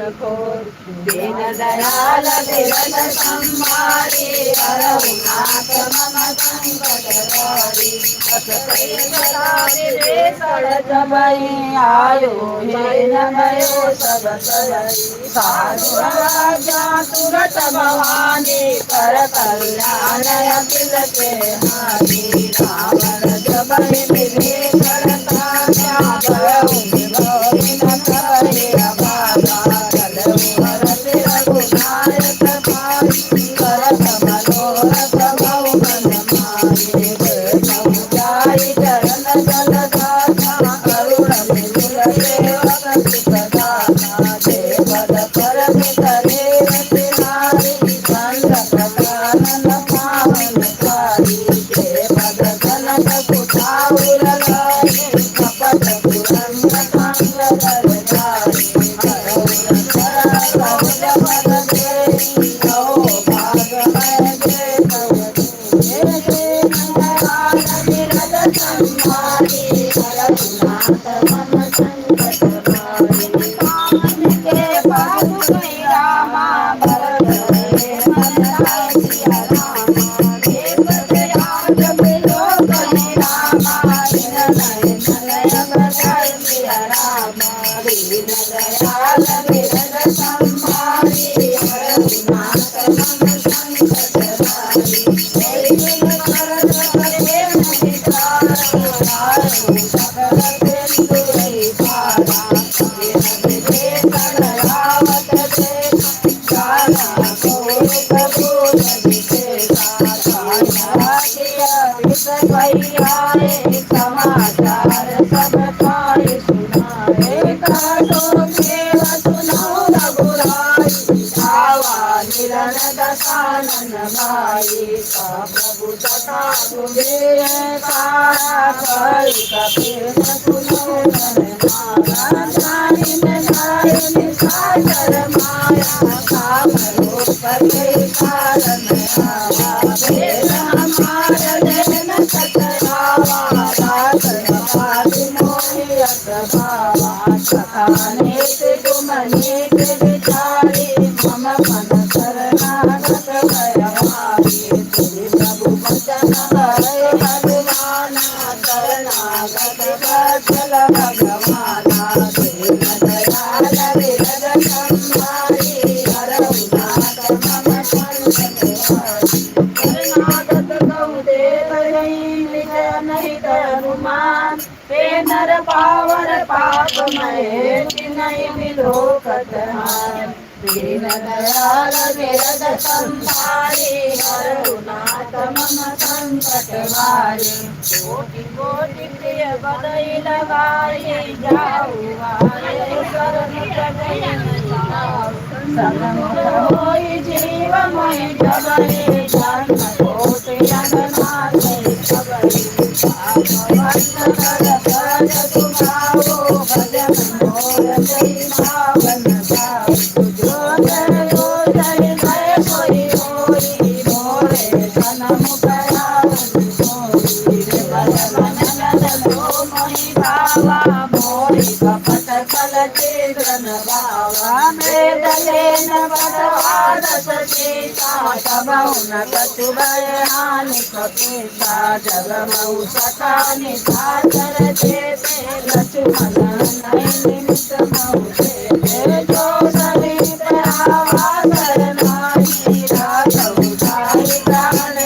घोर। दीन दयाल बिरद संभारी, हरहु नाथ मम संकट हरि। अस कहि सदा विभीषण जबहि, आयो हेन भयो सब सबहि। साधु आज्ञा तुरत भवानी, कर कल्याण अखिल के हानि। रावण जबहि विभीषण तान्या, भयउ विभोहिन कहि अभागा। चलहु हरषि रघुनायक पाई, करत मनोरथ भव मन माहि। देखहु जाई चरण जल दाता, अरुण विपुल सेवक सुखदाता। जे पद परम शरीर तिहारी, संत कानन पावन कारी। जे पद कनक कुठाउर लहे, कपट कुरंग संग कर जाहि। हरहु रस पद देहि, कहो भागमय देखहु। दीन दयाल बिरद संभारी, हरहु नाथ मम संकट भारी। सावन के पादुकै रामा, भरत मन लाय सिया रामा। देखत आज बिलोकहि रामा, दिन नयन नयन जाय सिया रामा। दीन दयाल बिरद संभारी, हरहु नाथ मम संकट भारी। भरत प्रेम विचारा, तारहु सकल सिंधुरहि पारा। विभीषण रावत देखा, जाना कोरित भूत विशेषा। आए समाचार सब पाई सुनाए। काटो केव सुनो रघुराई, आवा निरन दसानन भाई। सा प्रभु सखा कुबेर सारा, कहि कपिल सुनो नर नारा। जानि न जाय निशाचर माया, काम रूप के कारण आया। भेद हमार लेन सतरावा, रात पाति मोहि अस भावा। सखा नेत तुम नीत विचारी, मम मन शरणागत भयहारी। श्री प्रभु बचन भय हनुमाना, शरणागत वत्सल भगवाना। दीन दयाल बिरद संभारी, हरहु नाथ मम संकट भारी। शरणागत कहु देव निज नहीं हनुमान, ते नर पावर पाप महे, तिनहि विलोकत हार। दीन दयाल बिरद संभारी, हरहु नाथ मम संकट भारी। कोटि कोटि प्रिय बदई लगाई, जाऊ आए शरण जगई जाऊ। सनमुख होई जीव मोहि जबई, जन्म कोटि अगनाथ सबई। पाप कर सहज सुभाओ, भजन मोर जय भावन भाव। जो जय हो जय जय कोई होई, मोरे सनमुख रावण सोई। भजन नंदन लो मोहि भावा, मोहि कपट कल चेतन भावा। वेद लेन बसवादस सीता, तबहु न कछु भय हानि कपीसा। जगमहु सखा निशाचर जेते, लक्ष्मण नहीं निमित महु तेते। जो समीप आवा शरणाई, राघव जाई प्राण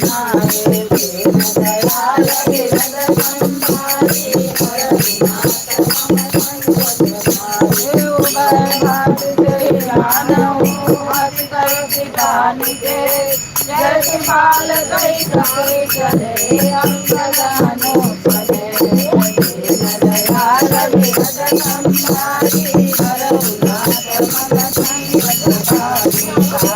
नाहे। दीन दयाल बिरद संभारी, हरहु नाथ मम संकट भारी। उभय हाथ जय जानहु, हरि पिता के। जय बाल कई कपि चले, अंगद अनुपरे। दीन दयाल बिरद संभारी, हरहु नाथ मम संकट भारी।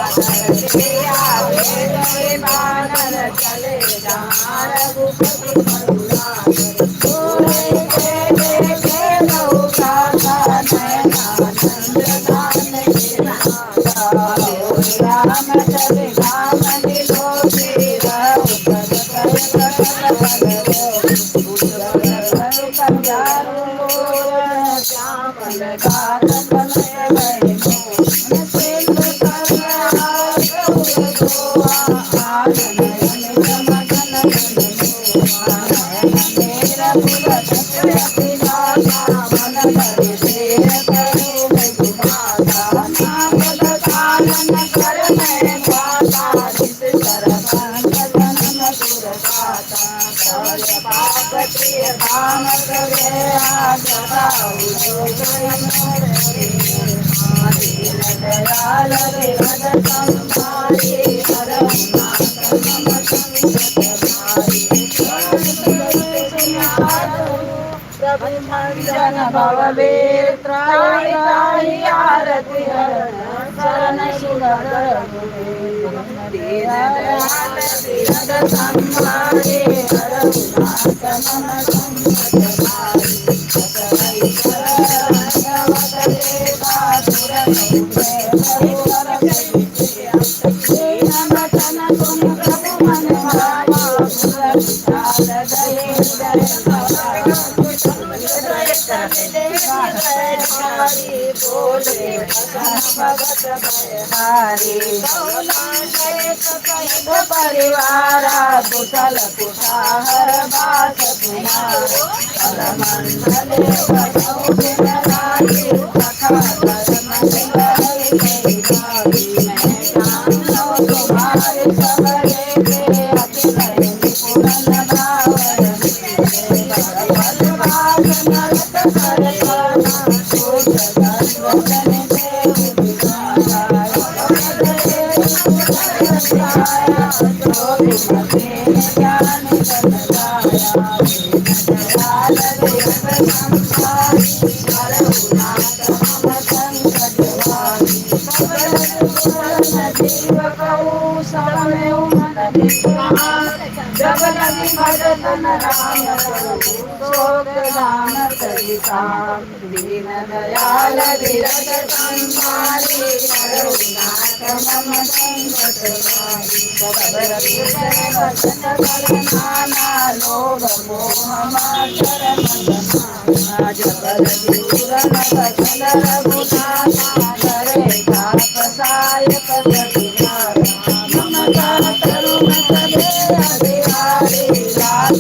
सादर सिया वेद बानर चले, जहाँ रघुपति करुणाकर। तोरे के देखे बहु गाथा, नयनानंद दान के नाथा। राम छवि राम निलोकी, रघुपत कर प्रकट बल श्यामल गात कनक दीन दयाल विरद संभारी हरहु नाथ मम संकट भारी। प्रभु मंजन भव त्राहि त्राहि आरति हरण शरण सुखद दीन दयाल विरद संभारी हरहु नाथ मम संकट भारी। प्रभु मन भावा विशाल बोले भगत भयहारी परिवारा कुशल कुशाहर बास तुम्हारा मंडले तुम्हारे सबरे के अति निपुण जब लगी भजतन राम शोक धाम सरिता दीन दयाल विरद संभारी हरहु नाथ मम संकट भारी। सब वचन बल नाना लोभ मोह मातर मन जब लगी पूरन वचन रघुनाथा करे ताप सायक ममता तरुण सबे अधिकारी लाल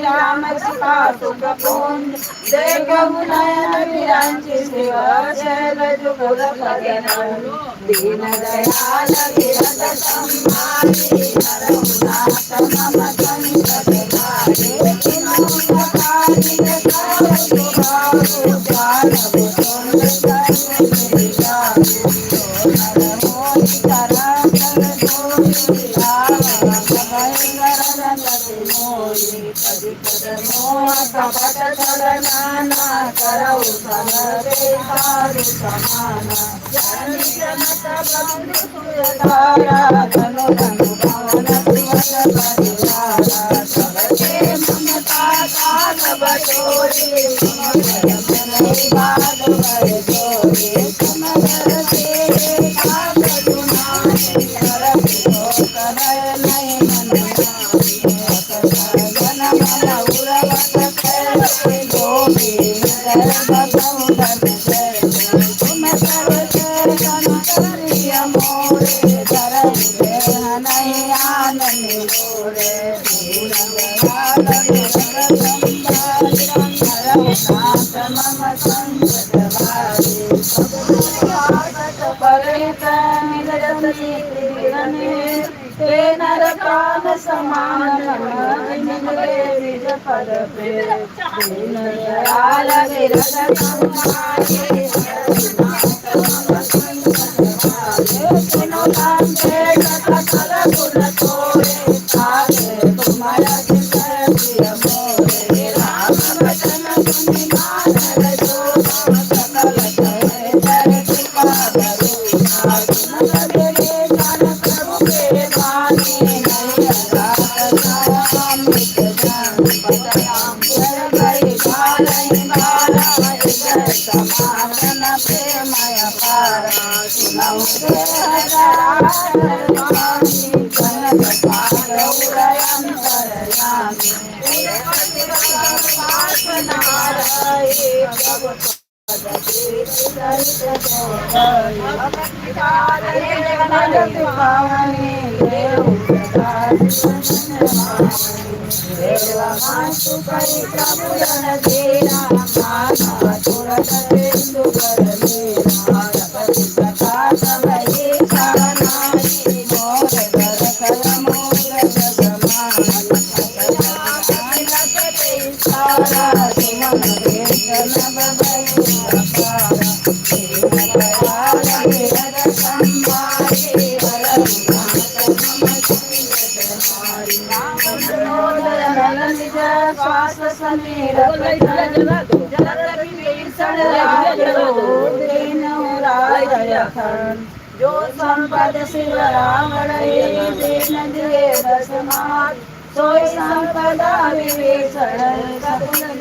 राम कृपा सुख पुंज देखहु नयन विरांचि शिव शैल जुगुल दीन दयाल विरद संभारी हरहु नाथ मम संकट भारी। कपट छल नाना करौ सबके साधु समाना जनत बंधु सुरधारा धनु धनु भवन सुवन परिवारा सबके ममता कान बटोरे मन बाल भर जोरे समर तेरे काज तुम्हारे करत शोक हर नहीं मन जन मन उरवत नर प्राण समान पद पे दीन दयाल विरद संभारी राम वचन सुनि मानर जो सकल कर कृपा करुणा प्रभु के बानी नहीं प्रभु जो संपद शिव रावण सोई संपदा विभीषण सगुण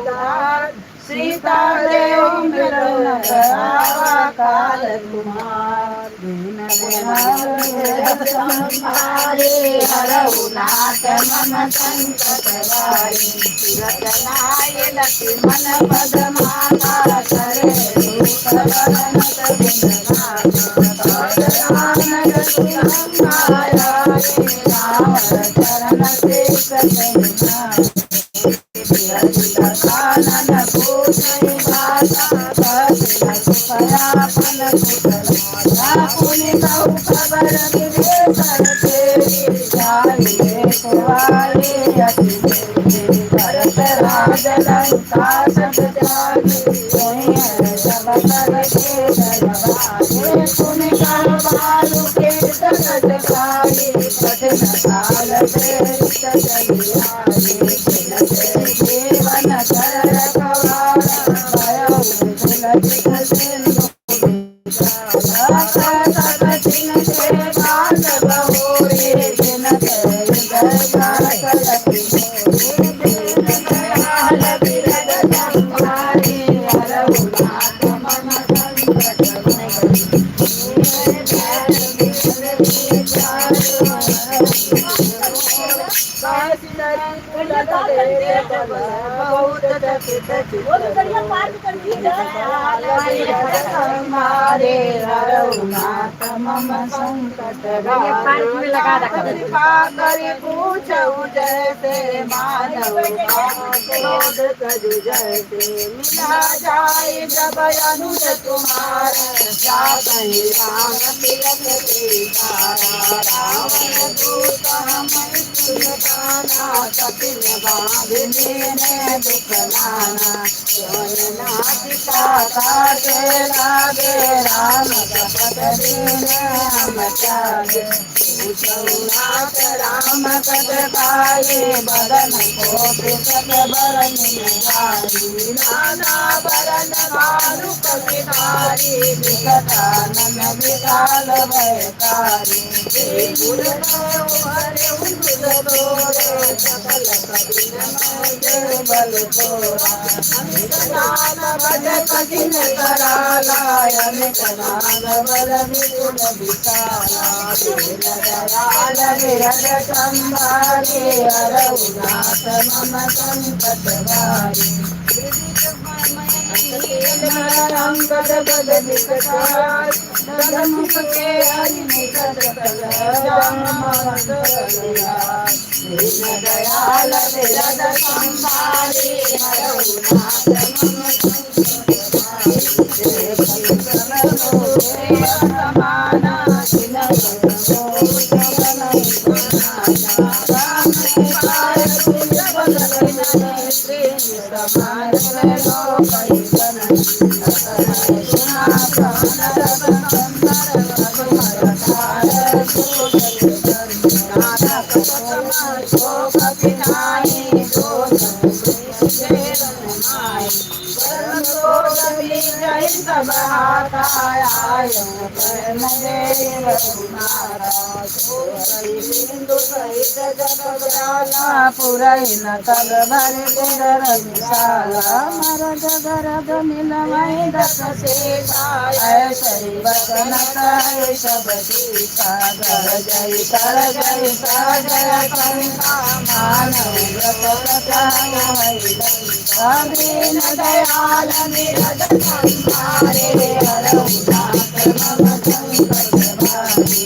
दयाल सीता देव काल कुमार। संभारे हरहु नाथ मम संकट वारी। तुरत नाय लक्ष्मण पद माला करे रूप बरनत गुण गाथा। राम चरण से कानन भरत राज लंका सब त्यागी सब कर के पुनि बालू के तरस खाई कठिन काल प्रेरित चली आई। जीवन कर रखवारा भयो तुलसित सिंधु के बाल बहोरे जिनके हृदय दयाल बिरद संभारे हरहु नाथ मम संकट हमारे हरहु नाथ मम संकट कृपा करि पूछऊ जैसे मानव क्रोध तजु जैसे मिला जाय जब अनुज तुम्हार जातहि राम तिलक तारा। रावण दूत हम सुलताना कपिल बांधने दुख नाना। नासिका काटे लागे राम कपट दीन हम त्यागे। पूछऊ नाथ राम कद पाए बदन कोटि सत बरन जाई। नाना बरन भानु कवितारी विकटानन विशाल भयकारी। गुण हरे तोरे सकल कबिन मैं बल थोरा। अमित भज कठिन कराला अमित नाग बल विपुल विशाला। दीन दयाल विरद संभारे हरहु नाथ मम संकट वारी। दीन दयाल विरद संभारे हरहु नाथ मम समाना। पुरई न तब भर विशाला। मरद गरब मिलवै दस सीता ऐसरी बचन कहे सब सीता। घर जय कर जय जय कंता मानव व्रत दीन दयाल निरद संभारे हरहु नाथ मम संकट भारी।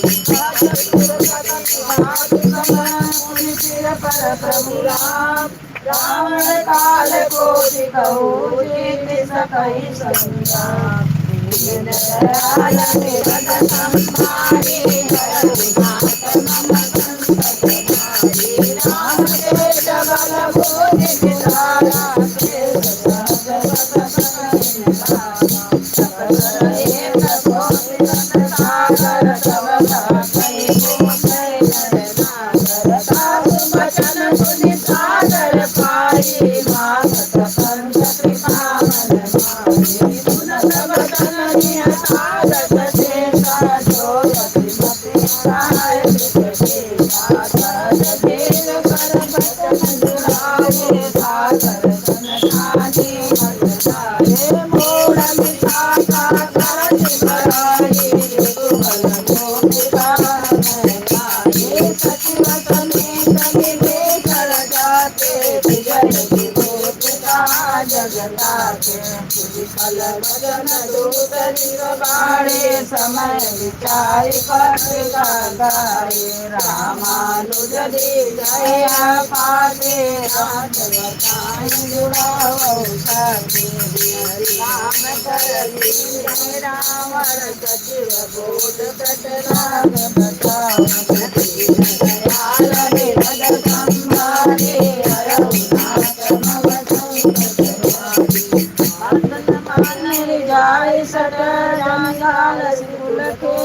पर प्रभु राम रावण काल को कहू जीत सकहि संग्राम। दीन दयाल निरद संभारे हरहु नाथ मम संकट भारी। राम के बल बुद्धि विसारा दिवस में विभीषण जाते, विजय विभूत कहा जगताते। कुशल वचन दूत बाणे, समय विचार कर गाए। रामानुज जय पाते, राज बताई जुड़ाओ साथे। राम कर रावण सचिव बोल कट राम बताओ। दयाल निरद संभारे, हरहु नाथ मम संकट भारी। जाय सट जंजाल सिकुल के,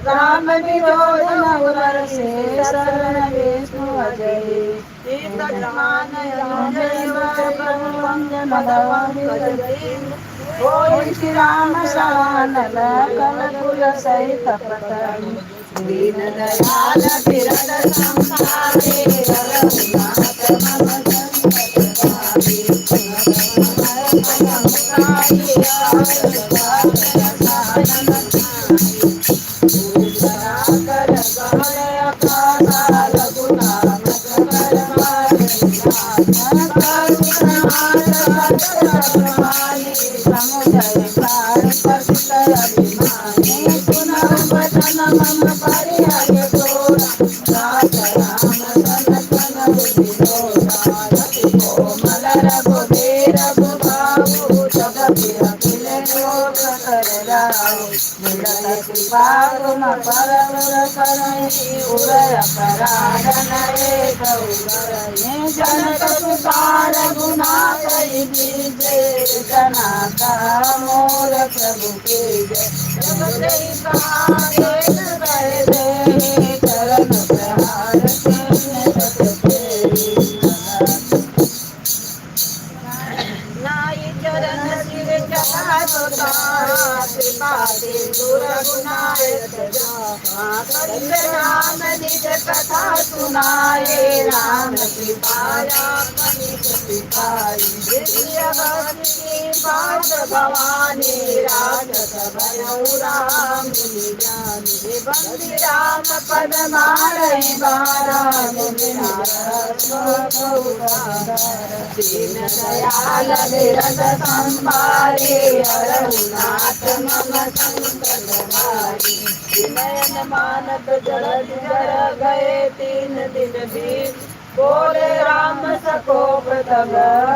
राम विरोध नवर से, शरण विष्णु अजय। श्री राम शरण कल कुल सहित पतन। दीन दयाल फिरद संसारे, रघुनाथ मम संकट भारी। कोमल रघुबीर रघुबाबू, जगति अखिल लोक कर राउ। मिलत कृपा तुम परम करहि, उदय अपराध नरे कहु। जनक सुता रघुनाथ कीजय, जना का मोर प्रभु की जय। जब ते कहा कह दे, चरण प्रहार नाई चरण सिर चला तो कृपा सिंधु रघुनायक राम निज कथा सुनाए। राम कृपाया पाठ भवानी, राजस भयउ राम जानी। बंदी राम पद मारहि बारा, दीन दयाल निरत संभारे, हरहु नाथ मम संकट भारी। नयन मानत जल जर गए तीन दिन बीत, बोले राम सकोप तब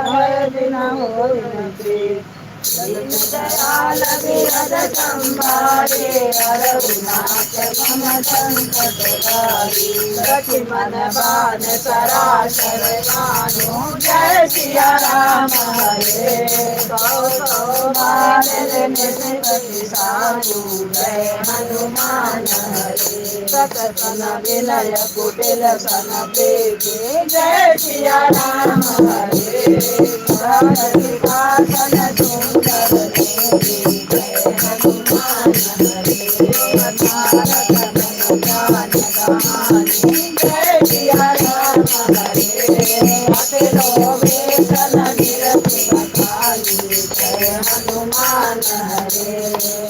भय दिन होई प्रीत। दीन दयाल बिरद संभारे, हरहु नाथ मम संकट भारी। लक्ष्मण बान सरासर जानु, जय सिया राम हरे। सौ सौ बार निपति साधु, जय हनुमान हरे। सकसन विनय कुटिल सन प्रीति, जय सिया राम हरे। सिंहासन सुंदर मूर्ति, जय हनुमान हरे। जय सिया राम हरे। अति लोभे बखानी, जय हनुमान हरे।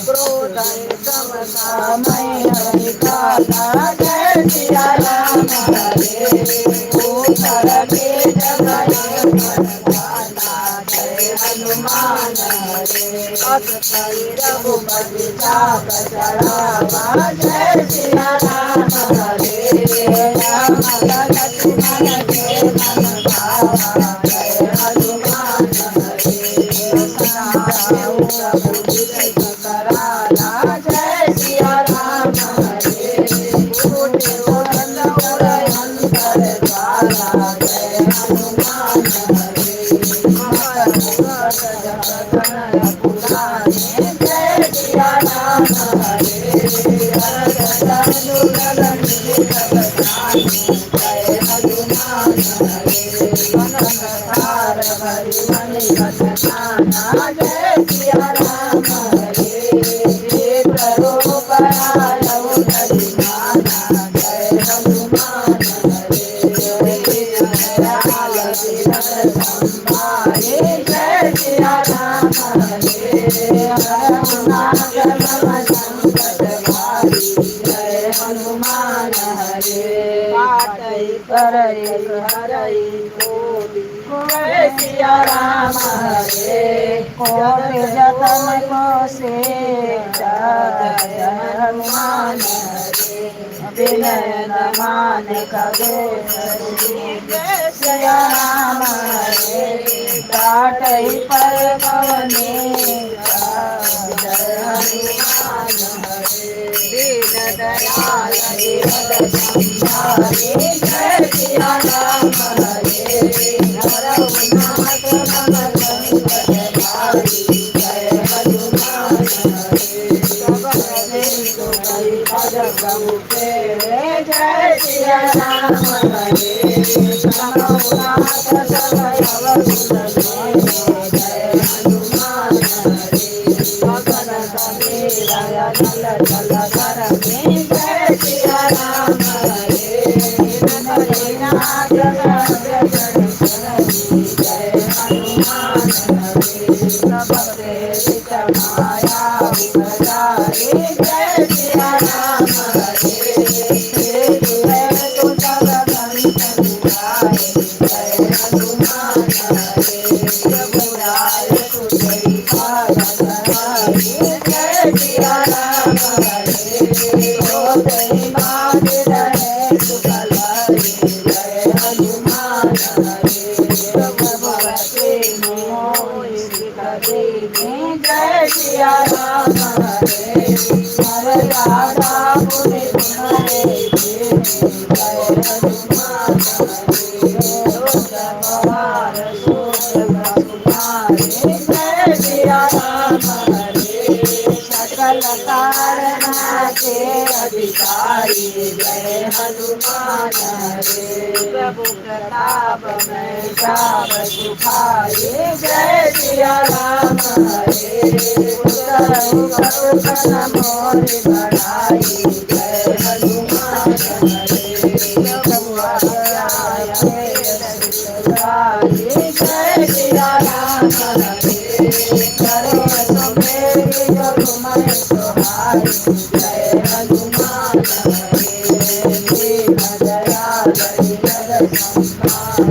क्रोध समसामय हरि काला, जय सिया राम हरे। उत्तर वेद भय परवाला, जय हनुमान हरे। अस रघुपति चाप चढ़ावा, जय सिया राम हरे। राम लक्ष्मण के मन भावा, जय हनुमान हरे। प्रभु कराला, जय सिया राम हरे। फूटे अंतर द्वारा, जय हनुमान हरे। जय सिया राम हरे। जय हनुमान हरे। कनक हरि मणि नाना, जय सिया राम हरे। रूप आयउ माना, जय हनुमान हरे। दयाल संभारे, जय सिया राम हरे। हरनाथ मम संकट भारी, जय हनुमान हरे। काटई करई हरई कोटि जय सिया राम हरे। कोटि जतन को जय हनुमान हरे। विनय न मान करो जय सिया राम हरे। काटई पर पवने जय हनुमान हरे। दीन दयाल दीन संभारे जय सिया राम हरे। हरऊ नाथ मम संकट भारी जय हनुमान हरे। सब सुख पद प्रभु तेरे जय सिया राम हरे। नाथ सब अवगुण जय हनुमान हरे। पवन समीर अनल जल धर में जय सिया राम हरे। नाथ जय हनुमान हरे। सब प्रेरित माया उपजारे जय सिया राम हरे। तु सब संत सुखाए जय हनुमान हरे। प्रभुराय तुझई जय सिया राम हरे। होतहि मान रहे सुख लाई जय हनुमान हरे। प्रभु बसे मोहि जय सिया राम हरे। मर्यादा पुनि तुम्हारे जय हनुमान हरे। जय सिया राम हरे। सकल कारण के अधिकारी जय हनुमान हरे। प्रभु प्रताप मैं सब सुखाए जय सिया राम हरे। मोर बढ़ाई जय हनुमान हरे। प्रभु जय सिया राम हरे। करो तो मेरी जो तुम्हें सुहाई जय हनुमान हरे। दीन दयाल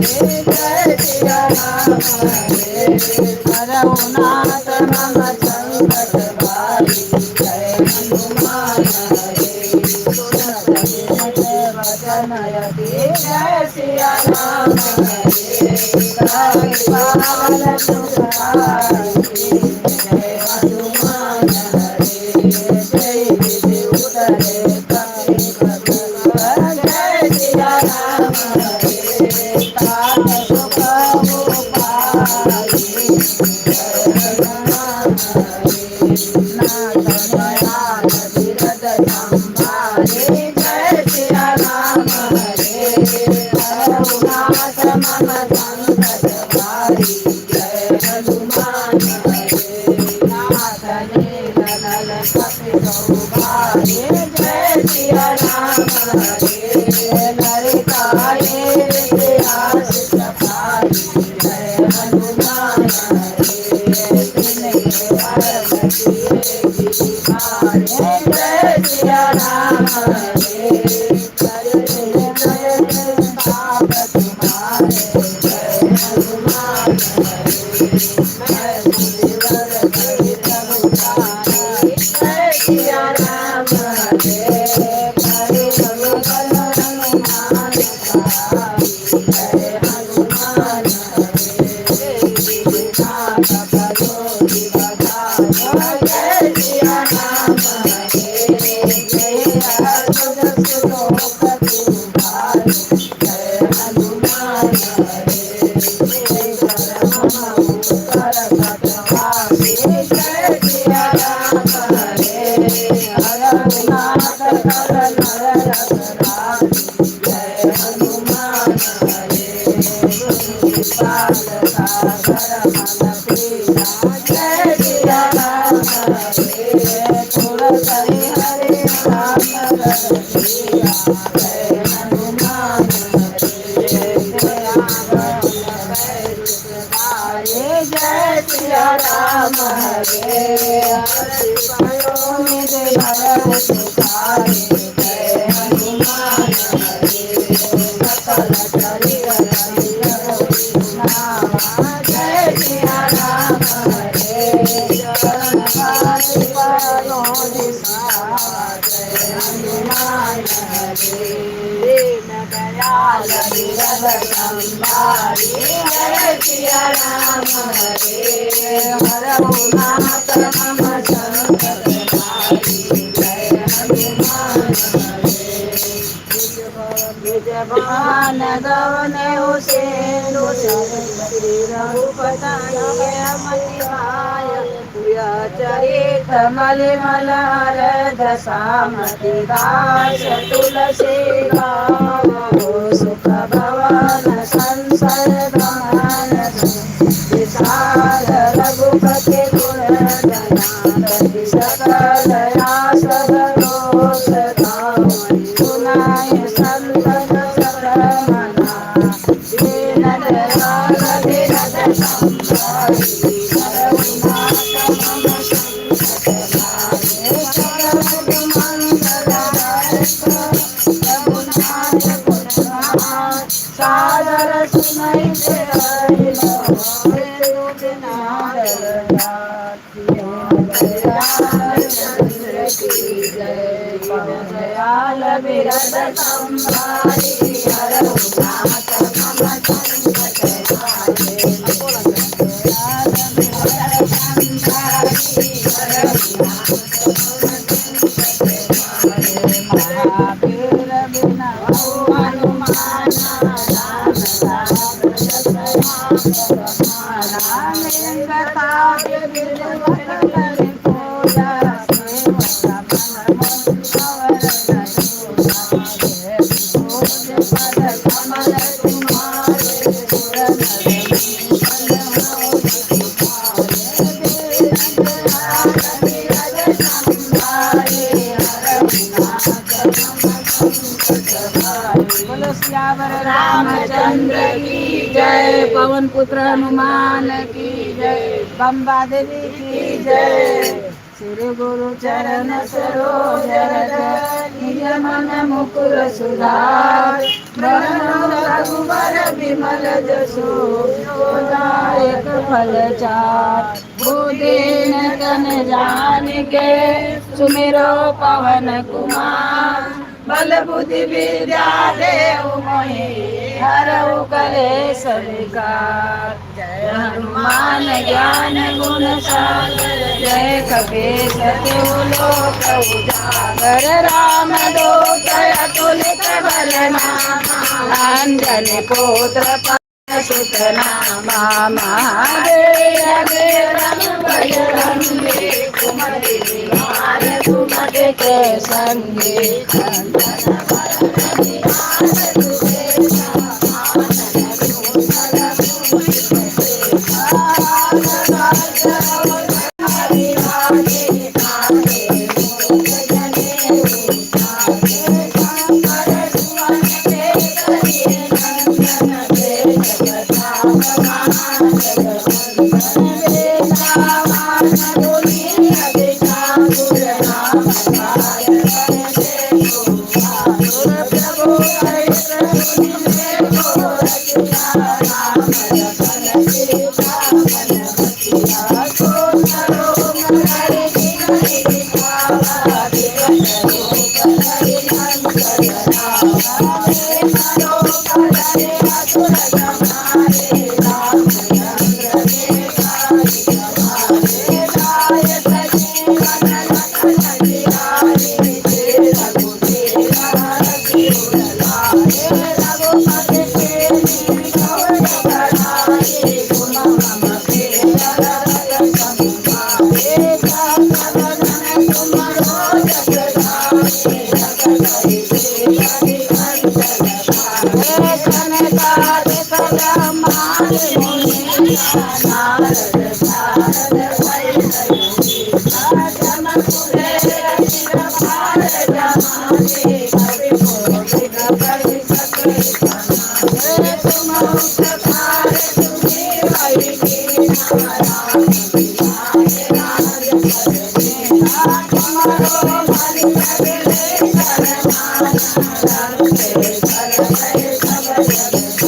जय सिया राम हरे। हरऊ नाथ मम संकट भारी जय हनुमान हरे। सुनत वचन अति जय सिया राम हरे। पावन सुखाई जय हनुमान हरे। जय विधि उतरे कपि जय सिया राम हरे। तात सुख उपाई जय हनुमान हरे। नाथ दयाल बिरद संभारे जय सिया राम हरे। हरऊ नाथ मम संकट भारी जय हनुमान हरे। नाथ नील नल कपि भारी जय सिया राम हरे। नरिकाये आशीष पाई जय हनुमान हरे। जय सिया राम हरे। पाप तुम्हारे जय हनुमान हरे। मैं जय सिया राम हरे। हरे हनुमान जय हनुमान हरे। जय सिया राम हरे। जय जय हनुमान हरे। जय सिया राम हरे। हरऊ नाथ कर नर जय हनुमान हरे। पाल सागर मन जय सिया राम हरे। तुरत हरे राम जय हनुमान हरे। सकल चरित नामा जय सिया राम हरे चरण पारो जय हनुमान हरे दीन दयाल बिरद संभारी जय सिया राम हरे हर नाथ मम संकट भारी जय हनुमान हरे निजभान गवने उसेनु श्री रघुपति my चरित मलिमलहर दशामति दास तुलसी गावो सुख भवन संसार गमन विशाल रघुपति गुण गणापति सकल आस भरोस गावनि सुनाय संतत सकमना दीन दयाल बिरद संभारी रघुनाथ मम संकट भारे सकल मंगल रघुनाथ गुण सादर सुनैत दयाल बिरद संभारी रघुनाथ मम संकट भारे दयाल बिरद संभारी रघुनाथ मम संकट भारे महावीर बिना हनुमाना राम राम बोलो सियावर रामचंद्र की जय, पवन पुत्र हनुमान की जय, बम्बा देवी की जय। श्री गुरु चरण सरोज रज, निज मन मुकुर सुधार। बरनउँ रघुबर विमल जसु, दायक फल चार। बुद्धिहीन तन जानिके, सुमिरो पवन कुमार। बल बुद्धि विद्या देव मोहि, हरऊ कलेश विकार। जय हनुमान ज्ञान गुण सागर, जय कपीस तिहु लोक उजागर। राम दूत अतुलित बल नामा, अंजनी पुत्र पवन सुत नामा। महावीर विक्रम बजरंगी, कुमति निवार सुमति के संगी। कंचन बरन विराज सुबेसा, आनन कुंडल कुंजित केसा। हरि काने मूक जनेऊ ताके, शंकर सुवन केसरी नंदन, तेज प्रताप महाजगवंदन। वेदावान गुणी अति चातुर, राम काज करिते आतुर। प्रभु चरित्र सुनिले को रसिया, राम लखन सीता मन बसिया। सो हरि सिमरि दिखावा, बिकट रूप धरि लंक जरावा। रूप धरि असुर संहारे, रामचंद्र के काज सवारे। लाय सजीवन लखन जियाए, श्री रघुबीर हरषि उर लाए। रघुपति कीन्ही बहुत बड़ाई, तुम मम प्रिय भरत सम भाई। सहस बदन तुमरो जस गाई, जगत श्रीपति कंठ लगाए। सनकादिक ब्रह्मादि मुनीसा, नारद सारद सहित योगीसा। जम कुबेर तिरभार जमाले, कवि कोविद कहि सके समाले। तुम उपकार सुग्रीव कीन्हा, राम मिलाए राज पद दीन्हा। तुम्हरो भली लगिले शरनाना, लंकेश्वर भय Thank you.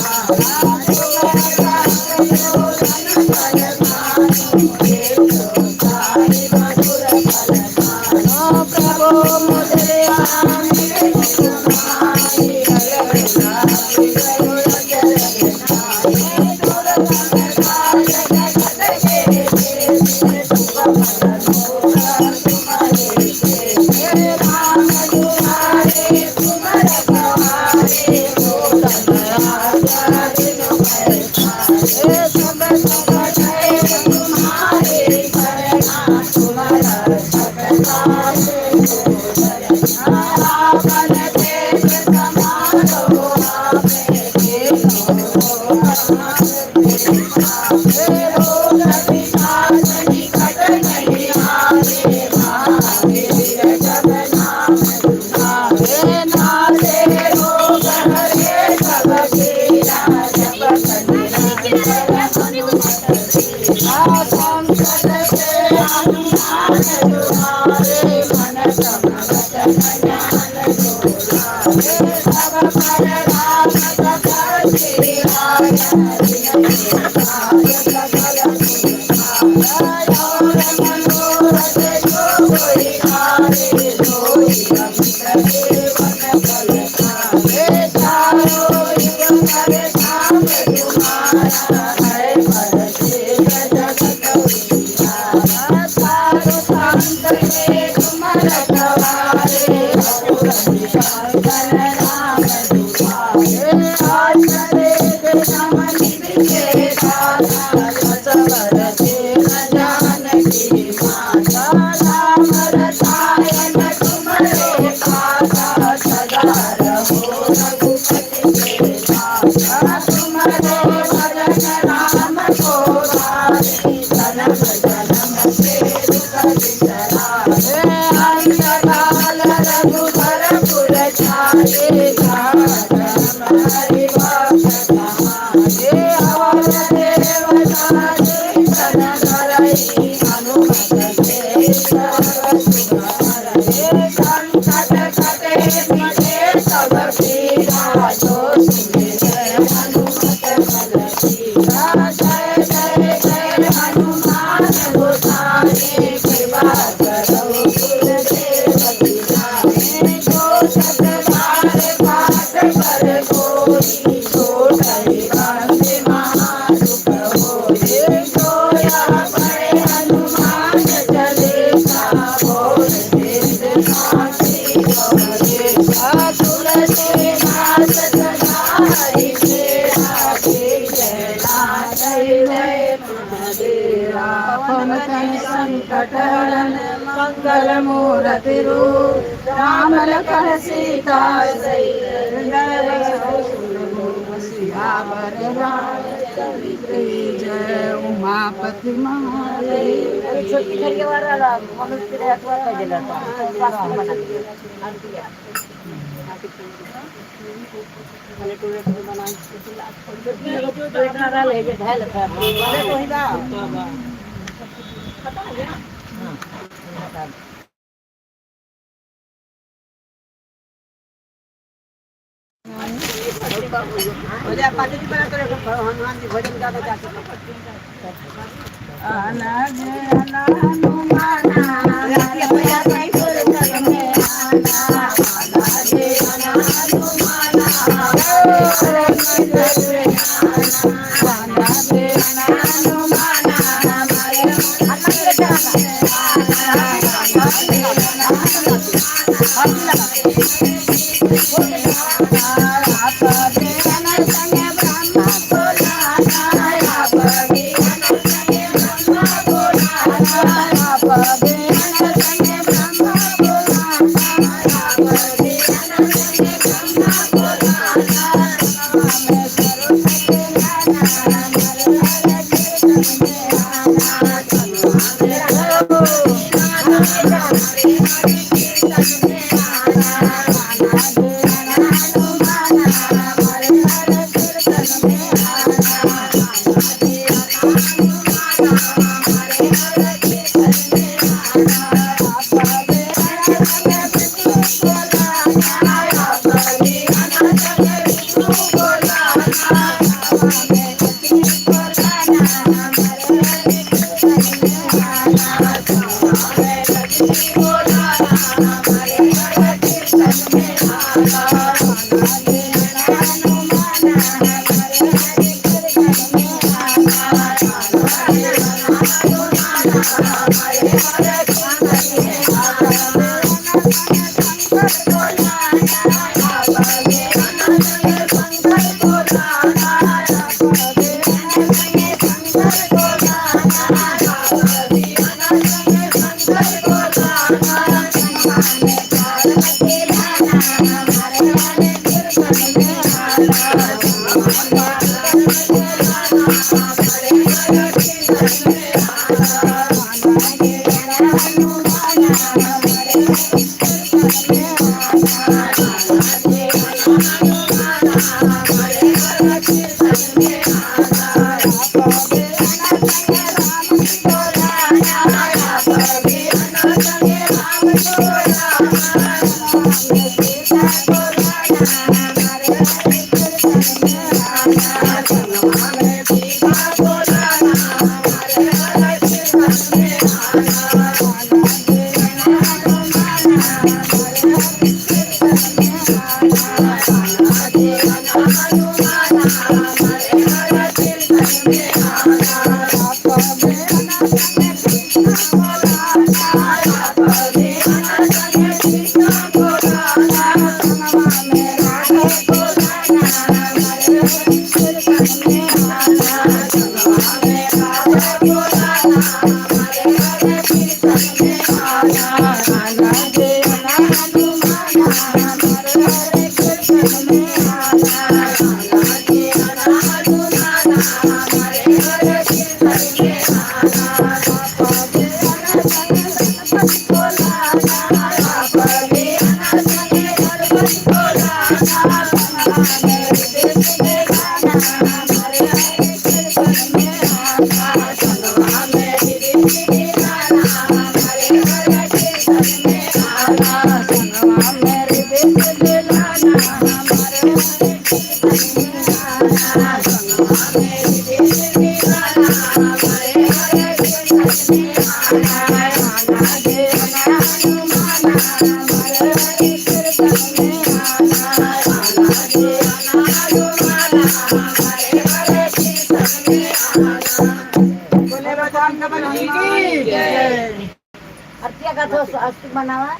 अर्तिया का तो अस्थि बनावा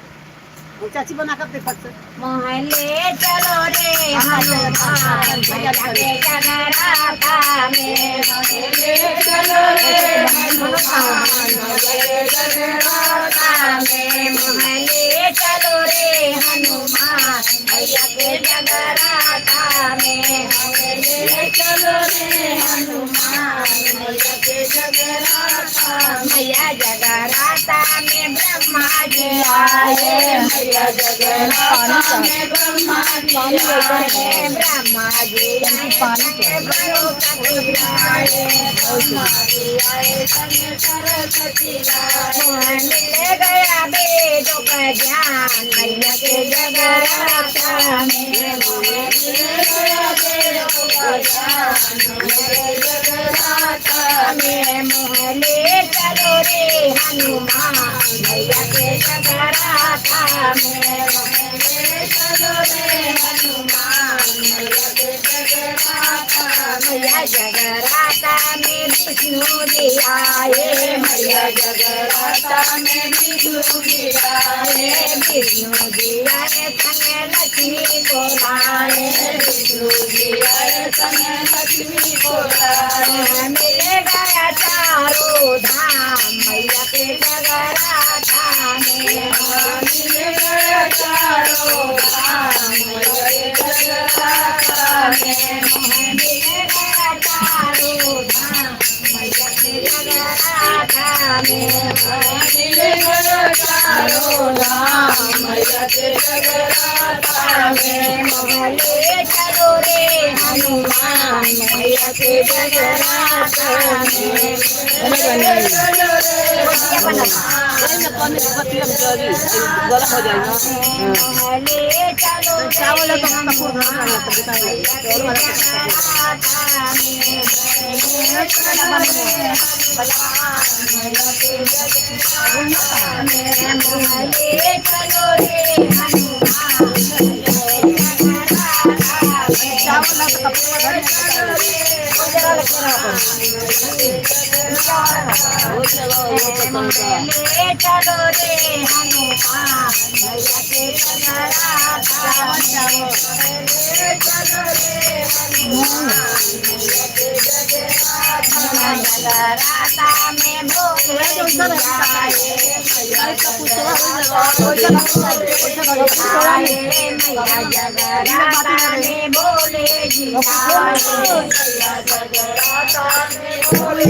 चाची बना कर दे फट से। मोहल्ले चलो रे हनुमान भैया के जगराता में, मोहल्ले चलो रे हनुमान भैया के जगराता में, मोहल्ले चलो रे हनुमान भैया के जगराता में, मोहल्ले चलो रे हनुमान भैया के जगराता। मैया जगराता में ब्रह्मा जी आए, मैया जगराता में ब्रह्मा जी आए, ब्रह्मा जी आए आए, ब्रह्मा जी आए संग सरस्वती लाए। मिल गया वेदों का ज्ञान मैया के जगराता में, मिल गया वेदों का ज्ञान मैया के जगराता में, मोहले चलो रे हनुमान मैया के जगराता में, मोहले चलो रे हनुमान मैया के जगराता। मैया जगराता में विष्णु जी आए, मैया जगराता में विष्णु जी आए, विष्णु जी आए संग लक्ष्मी को लाए, विष्णु जी आए संग लक्ष्मी को लाए। मिल गया चारों धाम मैया के जगराता में, मिल गया चारों धाम मैया के जगराता में, मिल गया चारों धाम मैया के जगराता में, मिल गया चारों धाम मैया के जगराता में, मोहले चलो रे हनुमान मैया के जगराता में। गलत हो जाएगा। मोहले चलो चावल है तो कपूर धरना है जगराता में, मोहले चलो रे हनुमान चावल है तो कपूर धरना। ले चलो रे हनुमान मैया के जगराता में, ले चलो रे हनुमान मैया के जगराता जगराता में भोले जी आए, मैया आए मैया जगराता में भोले जी आए, मैया जगराता में भोले जी आए,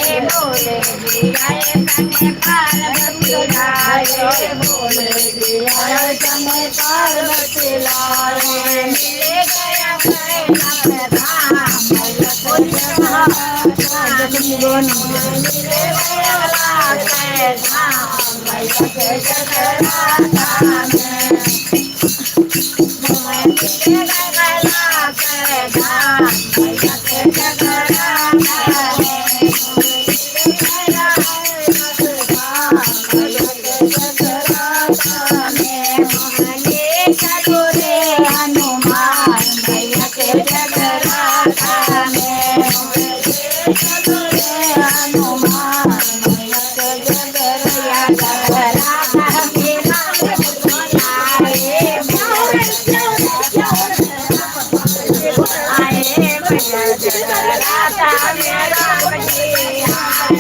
भोले जी आए संग पार्वती लाए, भोले जी आए संग पार्वती लाए, मिले गया कैलाश धाम मैया के जगराता मिले गया धाम मैया के जगराता में, मिले गया धाम मैया के जगराता में, मिले गया धाम मैया के जगराता में, ले चलो रे हनुमान मैया के जगराता में, ले चलो रे हनुमान मैया के जगराता में आए मैया जगराता में राम जी आए,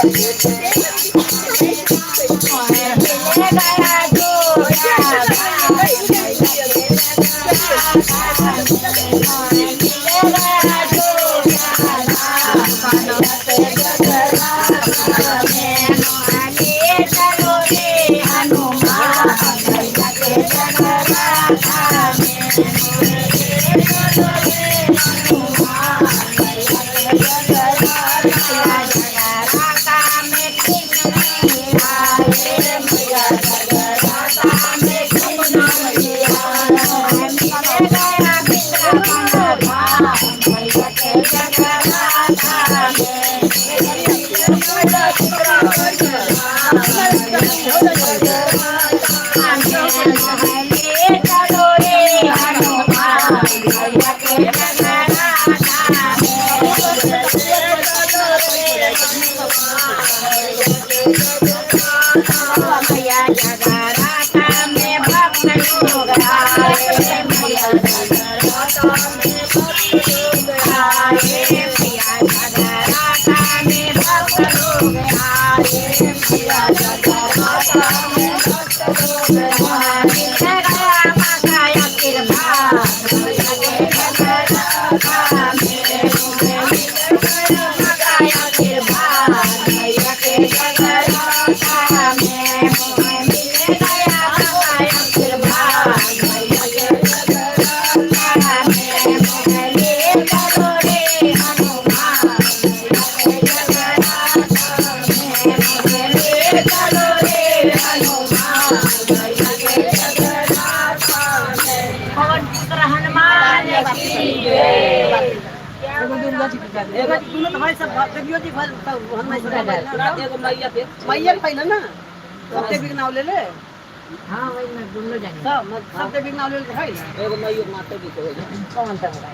मिले गया जोड़ा मिले गया जोड़ा ले चलो रे हनुमान मैया के जगराता में, ले चलो रे हनुमान मैया के जगराता जगराता में कृष्ण आए, मैया जगराता में कृष्ण आए, मिले गया वृंदावन धाम मैया के जगराता में, ले चलो रे हनुमान मैया के जगराता में, ले चलो रे हनुमान मैया के जगराता मैया जगराता में भक्त लोग आए, मैया जगराता में भक्त लोग आए, मैया जगराता में भक्त लोग आए, मैया जगराता में भक्त लोग आए, गया माता आशीर्वाद मैया के जगराता में, गया माता आशीर्वाद मैया के जगराता में, मिल गया माता आशीर्वाद मैया के जगराता में, ले चलो रे हनुमान मैया के जगराता में, ले चलो रे हनुमान मैया के जगराता में, पवन पुत्र हनुमान की जय। एगो दुर्गा जी के एगो दोनों तो भाई सब देवियो जी भाई हनुमान जी एगो मैया के मैया के पहले ना सब देवी के नाम ले ले। हाँ वही मैं दोनों जाने सब सब देवी के नाम ले ले भाई। एगो मैया माता जी के हो जाए। कौन सा होगा?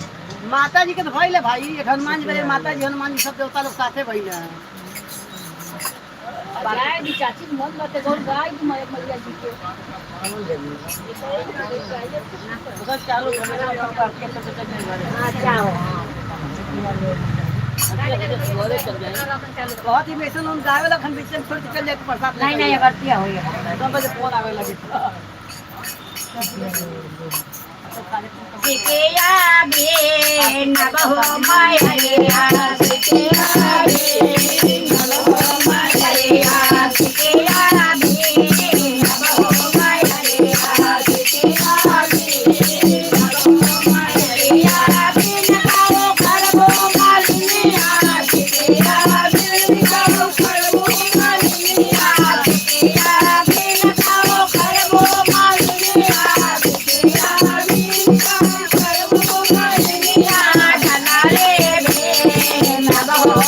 माता जी के तो भाई ले भाई, एक हनुमान जी माता जी हनुमान जी सब देवता लोग साथे भइल है। गाय दी चाची मन बाटे गौर गाय दी मैया जी के। उधर चालू करके सब चल जाए। हाँ क्या हो? घरे चल जाए। बहुत ही मेसन उन गाय वाला खन बीच में छोड़ के चल जाए तो प्रसाद नहीं नहीं अगरतिया हो गया। 10 बजे फोन आवे लगी। सिकिया बे नबहो मैया, सिकिया बे नबहो मैया, सिकिया बे नबहो मैया, सिकिया बे नबहो मैया, बिन काओ करबो मालिनिया, सिकिया बिन काओ करबो मालिनिया, सिकिया बिन काओ करबो मालिनिया, सिकिया बिन काओ करबो मालिनिया, धना रे बे नबहो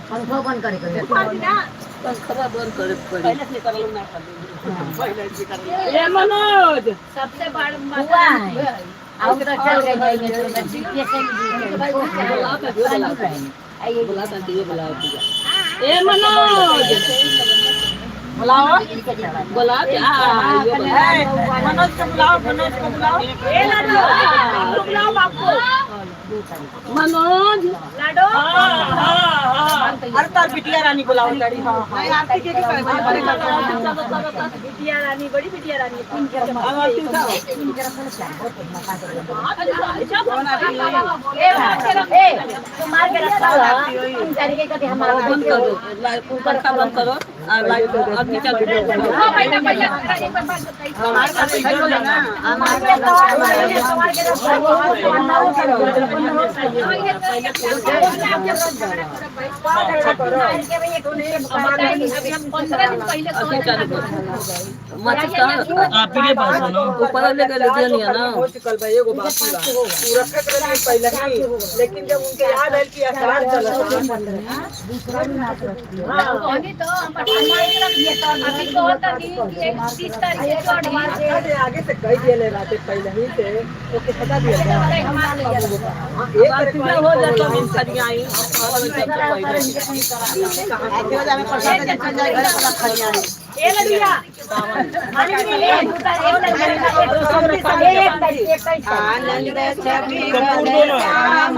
पंखा बंद करे मनोज सबसे बड़ हुआ है और तो चल गए ए मनोज बुलाओ बुलाओ मनोज को बुलाओ, मनोज को बुलाओ, ए लाडो बुलाओ बाप को मनोज लाडो। अरे तार बिटिया रानी बुलाओ। नहीं आरती के बिटिया रानी, बड़ी बिटिया रानी। बंद करो पंखा बंद करो लाइट अभी चालू आप ही के पास हो ना ऊपर लेके ले दिया नहीं ना हो चुकल बा एगो बात बा उ रखत रही पहले ही, लेकिन जब उनके याद आयल कि आषाढ़ चलत अरे आगे से कह दिया राते पहले ही से ओके पता दिया एक पूजा हो जाता हम खरियाई आनंद छवि कपूर दो ना। राम।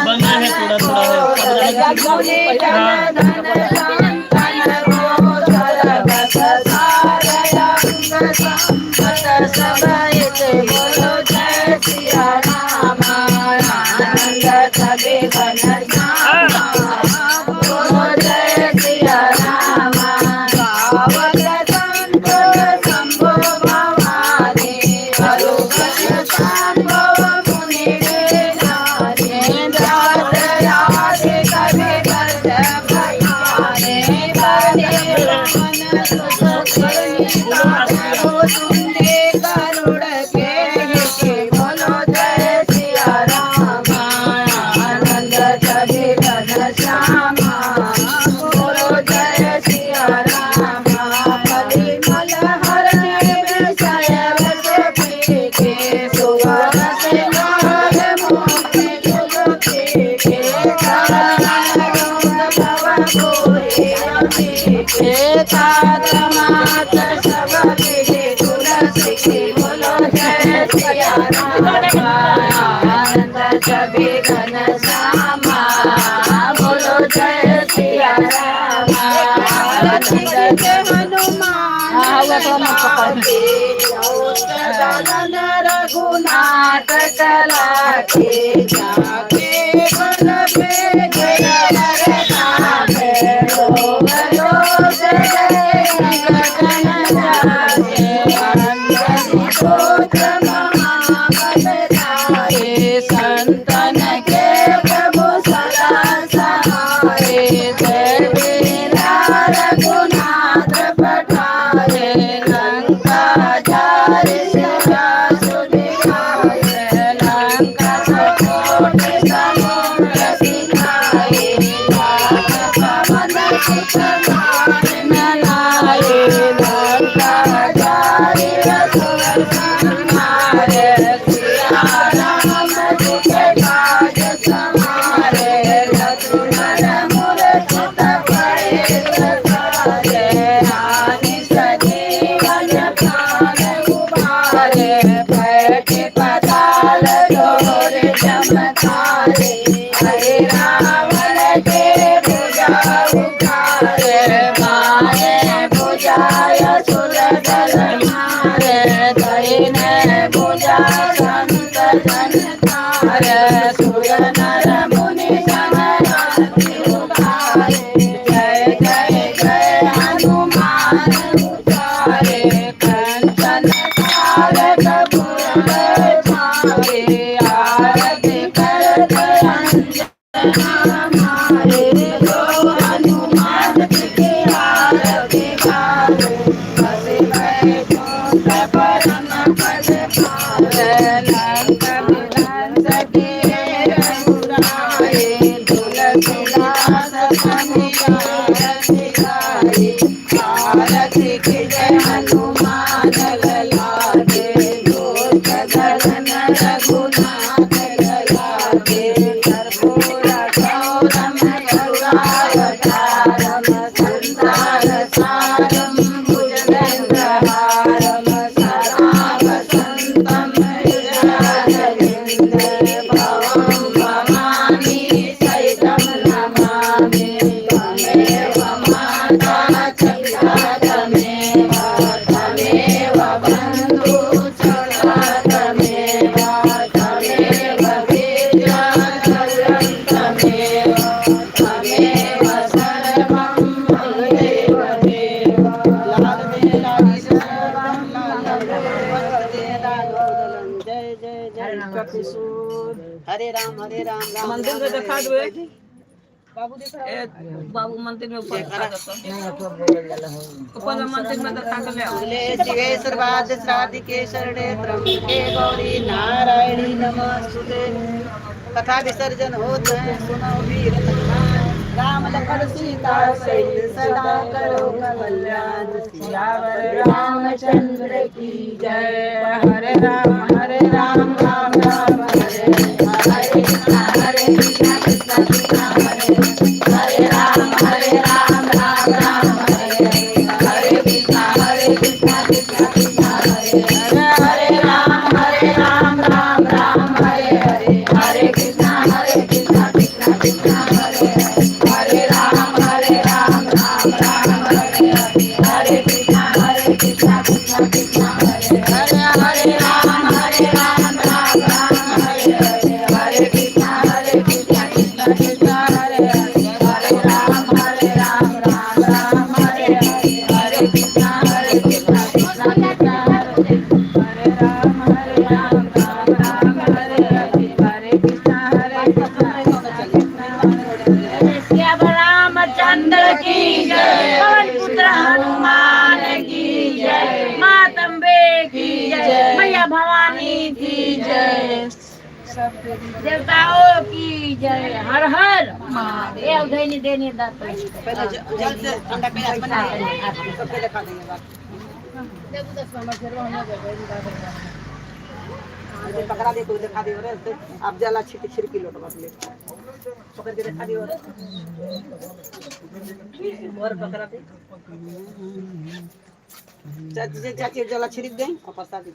बना है थोड़ा थोड़ा है। हाँ। Thank you. राम हरे राम राम मंदिर में राम, देखा हरे देबे। हरे। ए बाबू मंदिर में ऊपर दिखा देता। नहीं तो बोलल जाला हो। ऊपर में मंदिर में दिखा के ले आओ। ले शिवे सर्वार्थ साधिके शरणे त्र्यंबके गौरी नारायणी नमस्तुते। कथा विसर्जन होत है सुनो वीर राम लखन सीता सहित सदा करो कल्याण। सियावर रामचंद्र की जय। हरे राम राम राम हरे हरे, हरे कृष्णा कृष्णा कृष्णा हरे हरे, राम राम राम हरे हरे, हरे कृष्णा कृष्णा कृष्णा हरे हरे, हरे राम राम राम हरे हरे, हरे कृष्णा कृष्णा कृष्णा हरे हरे, हरे राम राम राम हरे हरे, हरे कृष्णा कृष्णा कृष्णा हरे हरे, हरे राम राम राम हरे हरे, हरे कृष्णा कृष्णा कृष्णा हरे हरे, हरे राम राम राम हरे हरे, हरे कृष्णा कृष्णा कृष्णा हरे हरे, राम राम राम हरे हरे, हरे कृष्णा कृष्णा कृष्णा हरे हरे। रामचंद्र की जय, पवन पुत्र हनुमान की जय, माता अम्बे की जय, मैया भवानी की जय, देवताओं की जय, हर हर महादेव। देनी देनी दाता। पहले जल से ठंडा प्याज बना सबके दिखा देंगे बात। इधर पकड़ा दे कोई दिखा दे रे। अब जला छिट छिड़की लोट बदले पकड़ के दिखा दियो रे और पकड़ा दे चाची से। चाची जला छिड़क दे और प्रसाद दे।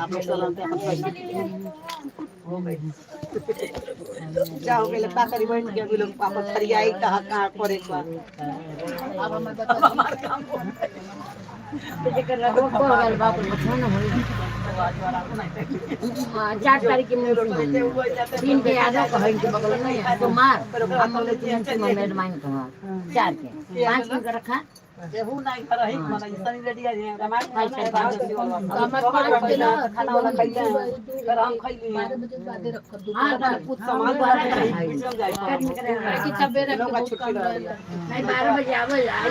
आप लोग सलाम पे अपन पैसे हो गई जा हो गई लगता करी बैठ के अभी लोग पापा फरियाई कहाँ कहाँ करे का। अब हमार काम हो गइल। 4 तारीख के मुंशी दिन के यादव कह के बगल में है, तो मार हम लोग के मुंशी में माइन कहा 4 के 5 दिन का रखा। केहू नहीं घर ही मना सनी रेडी है रामायण खाना वाला खाइले फिर हम खइली। हाँ कुछ सामान लोग का छुट्टी रह नहीं 12 बजे आवल आई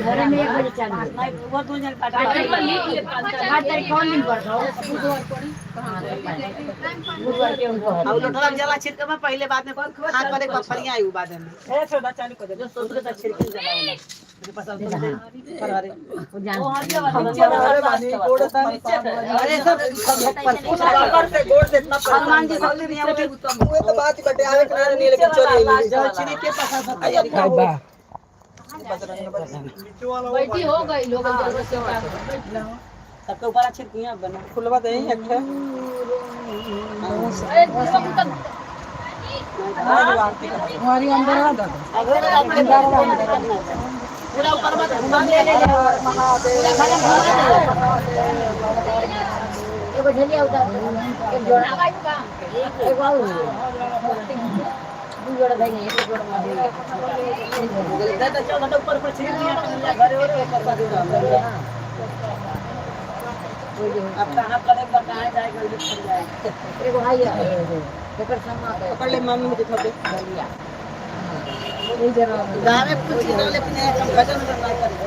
घर में 1 बजे चालू। नहीं वो दो जन काटा। 8 तारीख कौन दिन पड़ता हो? बुधवार के उनको है। और लोटवा में जला छिड़के में पहले बाद में हाथ पर एक फरिया आई बाद में ए छोड़ा चालू कर दे जो सोच के छिड़के जला वाला मुझे पसंद तो पर अरे वो जान अरे सब पर से गोड़ से इतना हनुमान जी सब नहीं उठे। हुए तो बात ही बटे आवे किनारे नहीं लेकिन चले जल छिड़के पसंद बैठी हो गई लोग। सबके ऊपर छिड़कियां बना खुलवा दे एक ठे। हमारी अंदर आ दादा। पूरा ऊपर मत घुमा ले ले। एगो झलिया उतार दे, एक जोड़ा एगो और दू जोड़ा भाई एक जोड़ा मार। दादा चल ऊपर ऊपर छिड़कियां घरे और प्रसाद दे। अब कहाँ करे कहाँ जाए गलती पड़ जाए। एगो हाई है एकर समा के पकड़ ले मामी मुझे थोड़े। झलिया। गाँव में कुछ ना लेकिन हम भजन उजन नहीं करते।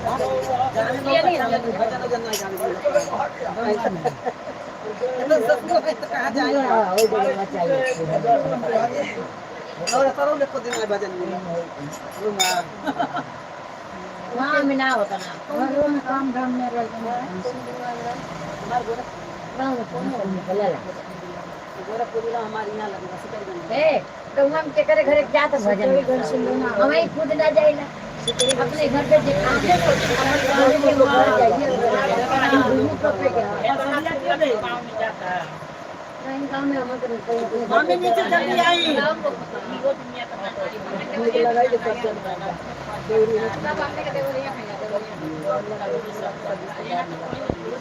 गाँव में बहुत अच्छा लेकिन भजन उजन नहीं गाने। तो ससुर है तो कहाँ जाए? हाँ, वो बोलना चाहिए। और करो देखो दिन में भजन में वहाँ में ना होता ना काम धाम में रह गाँव में कौन निकलेला। गोरखपुर जिला हमारे यहाँ लगे बस कर देंगे। ए तो हम केकरे घरे जात भजन हम ही खुद ना जाइला अपने घर पे जे काम अपन के घर जाइए घूमू कपे के नहीं गाँव में हम तो नहीं। मम्मी नीचे जल्दी आई।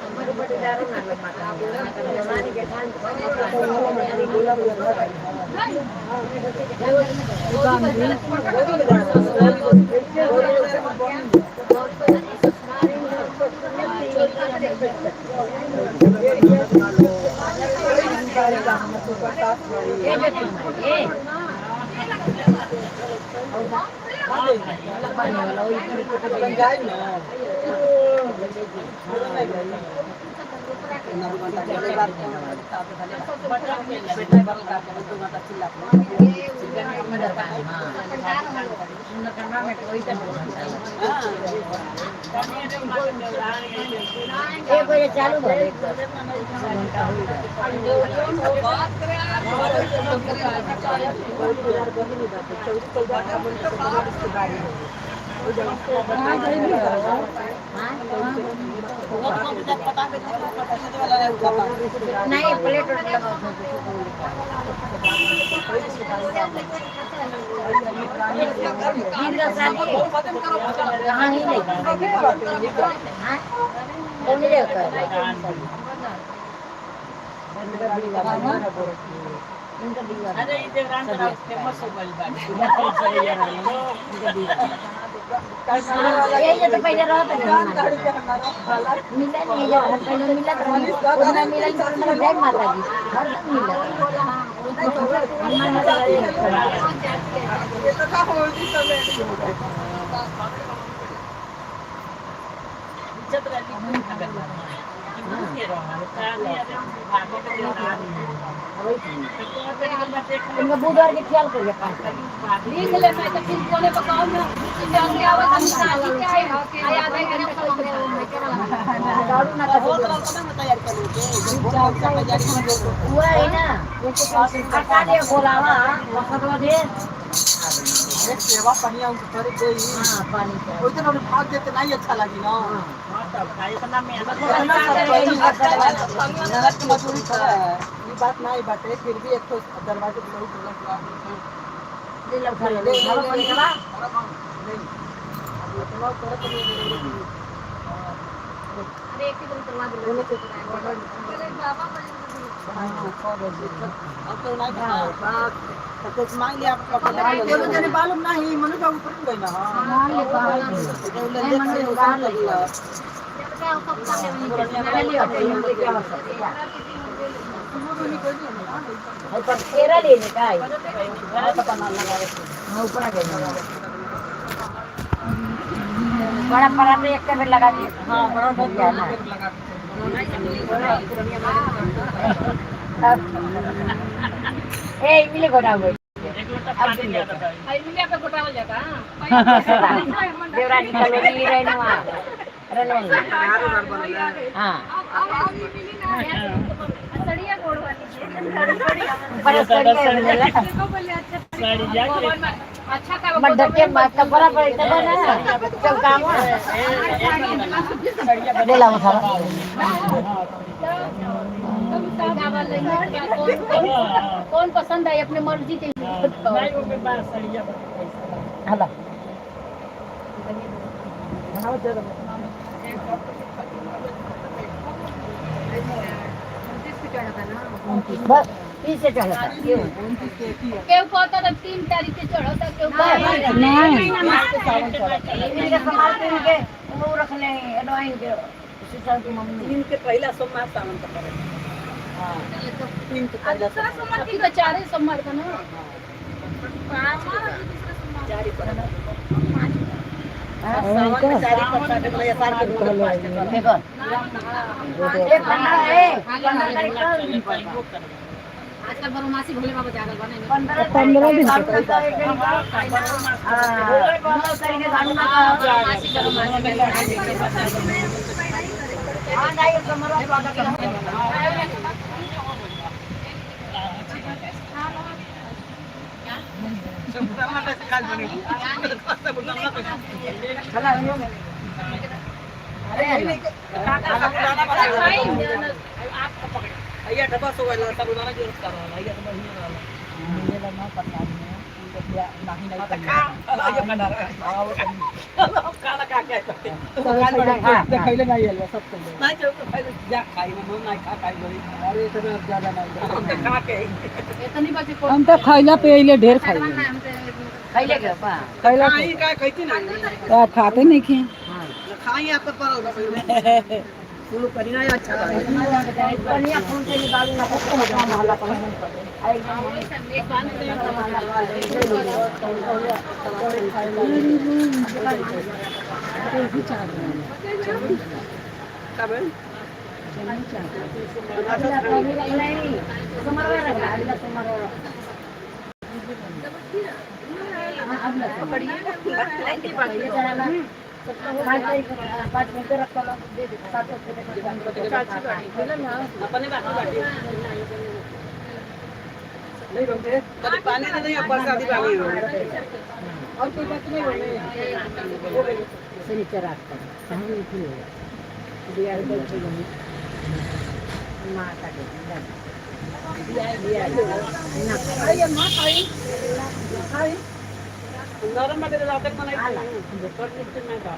हमारे बटेदारों ना लोग माता जवानी के खान। ए बेटी ए एक बजे चालू भले नहीं प्लेट कहाँ ही नहीं हाँ कौन ले अरे ई देवरान तरफ फेमस हो गइल बा। ये तो पहले रहता था मिला नहीं ये पहले मिला था उतना मिला नहीं जय माता दी हरदम मिला हनुमान माता दी। इज्जत रहली कोई ना करता। के रहल काली अरे भागो के देवरान। उनका बुधवार के ख्याल करिए पाँच तारीख। लिख ले मैं तो फिर कोने पर कहूं ना जल्दी आवत हम शादी के आए आया आधा घंटा दारू ना हुआ है ना आटा दे बोलावा वखतवा दे सेवा पनिया उनके करे दे हाँ पानी का ओइ दिन भाग देते नहीं अच्छा लगी ना। हां तब का इतना मेहनत इतना सब कोई मेहनत की मजदूरी खड़ा है ये बात नहीं बाटे फिर भी एक तो दरवाजे पे बहुत लग ले लो खा ले ले पानी का नहीं अब इतना करत नहीं। अरे एक ही दिन करवा दे अब तो नहीं तो कुछ मांग लिया आपका दोनों जने मालूम नहीं मनु बाबू पर गई ना। मान ले बाहर ले बाहर ले लियो क्या हो सकता है पर केरा लेने का है हाँ ऊपर आ गया बड़ा पराठा एक बेर लगा दिए। हाँ बड़ा बहुत ना ए इमली घोटा गई एक लोटा पानी लिया था। आई मिलिया पे घोटावल जाता। देवरानी कॉलोनी रहनुआ रहनुआ हाँ सड़िया गोड़ वाली पर सड़िया मिलेला साड़ी जाके अच्छा का मत ढके मत तो बड़ा बड़ा इतना ना सब काम ले लाओ सारा कौन पसंद आई अपने मर्जी के। नहीं वो के पास सड़िया पैसा हला बस 30 से चढ़ा था केहू कहता था 3 तारीख के चढ़ता केहू नहीं इनके संभाल के इनके वो रख ले एडवाइन के सुशांत की मम्मी तीन के पहला सोमवार सावन का पड़े। हां तीन के पहला दूसरा सोमवार की तो चारे सोमवार का ना जारी पड़े सावन में जारी पड़ता है मतलब साल के दो पाँच के देखो ये 15 है 15 तारीख का दिन पड़ता। आजकल बरोमासी भोले बाबा जागल बने 15 15 दिन तारीख का एक दिन का। हाँ, 9 तारीख के गाड़ी में का। हाँ, नहीं, समरो भैया डब्बा सो गइल साबुदाना के रखता रहा भैया तो बढ़िया वाला मिलेला ना प्रसाद में उनको बिया नाही नहीं तो खा भैया बना रहा है खाना खा के खैले नहीं आइल सब खैले नहीं तो खाई जा खाई हम नहीं खा खाई बोली। अरे इतना ज्यादा नहीं हम तो खा के इतनी बजे हम तो खैला पियले ढेर खैले खैले के पा खैला खाई का खाती ना तो आप खाते नहीं खे खाई आपका पर होगा पहले। शुरू करी ना अच्छा बढ़िया फोन से निकालू ना तो मोहल्ला पर कब नहीं सोमवार रखा अगला सोमवार हाँ, अगला सोमवार। ये चला पाँच तारीख 5 मिनट रखा 7 अपने बाकी बाटी कभी पानी दे नहीं प्रसादी बानी हो और कोई बात नहीं हो शनिचर रात तक कहाँ निकली हो दिया माता के दिया दिया ना। आइए मां खाई खाई नरम बाटे तो रात तक बनाई पर कुछ नहीं था।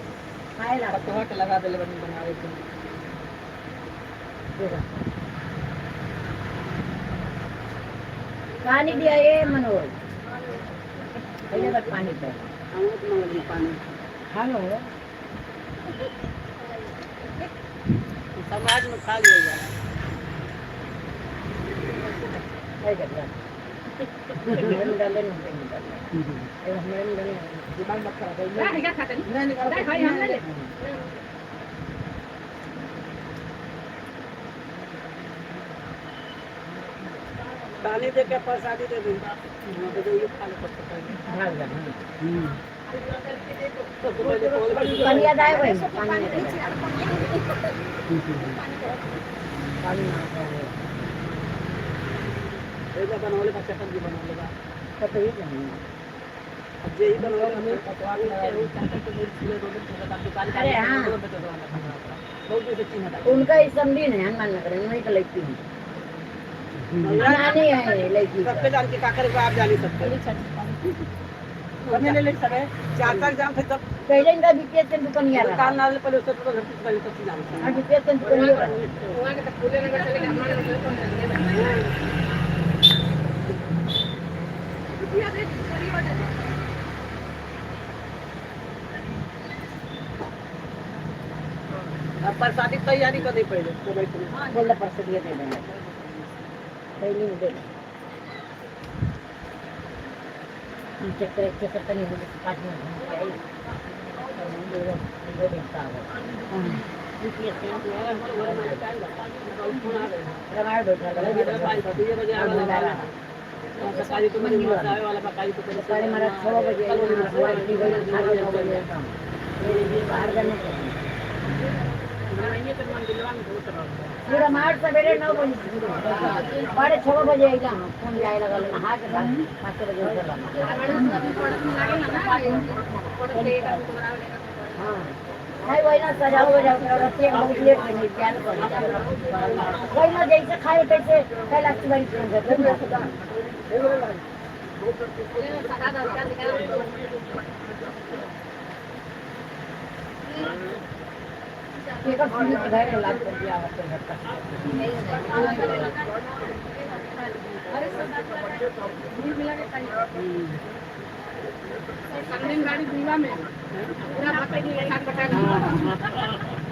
खाएला। पतवा के लगा देले बनी बनावे के। पानी दिया ये मनोज पहले बार पानी पे। हम तो मंगली पानी। हेलो। समाज में खा लिया जाए। डाले नहीं डाले हमारे डाले। दिमाग मत खराब कर नहीं निकाल। पानी दे के प्रसादी दे दूँ तो ये खा लो पहले। सबसे पहले बोल। पानी याद आए भाई पानी पानी एक बनवले बच्चा पर भी बनवले बा। पता ही नहीं। अब जे ही बनवले हमें पतवा के लगा दे चाचा के दूध खिले दो दुकान। अरे हाँ। बहुत से चिन्ह था। उनका ही समझी नहीं हनुमान नगर उन्हीं का लड़की है नानी है लड़की। सबके जान के का करे आप जानी सबके ले ले सबे चार तक जाम फिर तब। पहले इनका बीपीएस के दुकान यार। दुकान ना पहले उससे तो घर पहले सब चीज जान। हाँ, बीपीएस के दुकान यार। अब प्रसादी तैयारी कर दी पहले तो बैठ। बोल परसों दिए दे देंगे पहले में दे चक्कर चक्कर तनी हो 5 मिनट घूम के आई दो दिन का हो बीपीएस के रामायण बैठा साढ़े मारा 6 बजे बाहर जाने के पूरा मार सवेरे 9 बजे 6:30 बजे आइला हम फोन जाए लगल नहा के बाद 5 बजे उठल। हाँ नहीं वही ना सजाओ बजाओ रतिया के बहुत लेट बनी ज्ञान कर वही ना जैसे खाए तैसे कैलाश तिवारी फोन कर। एकर सुनी के घर लाभ कर दिया आवत घर का।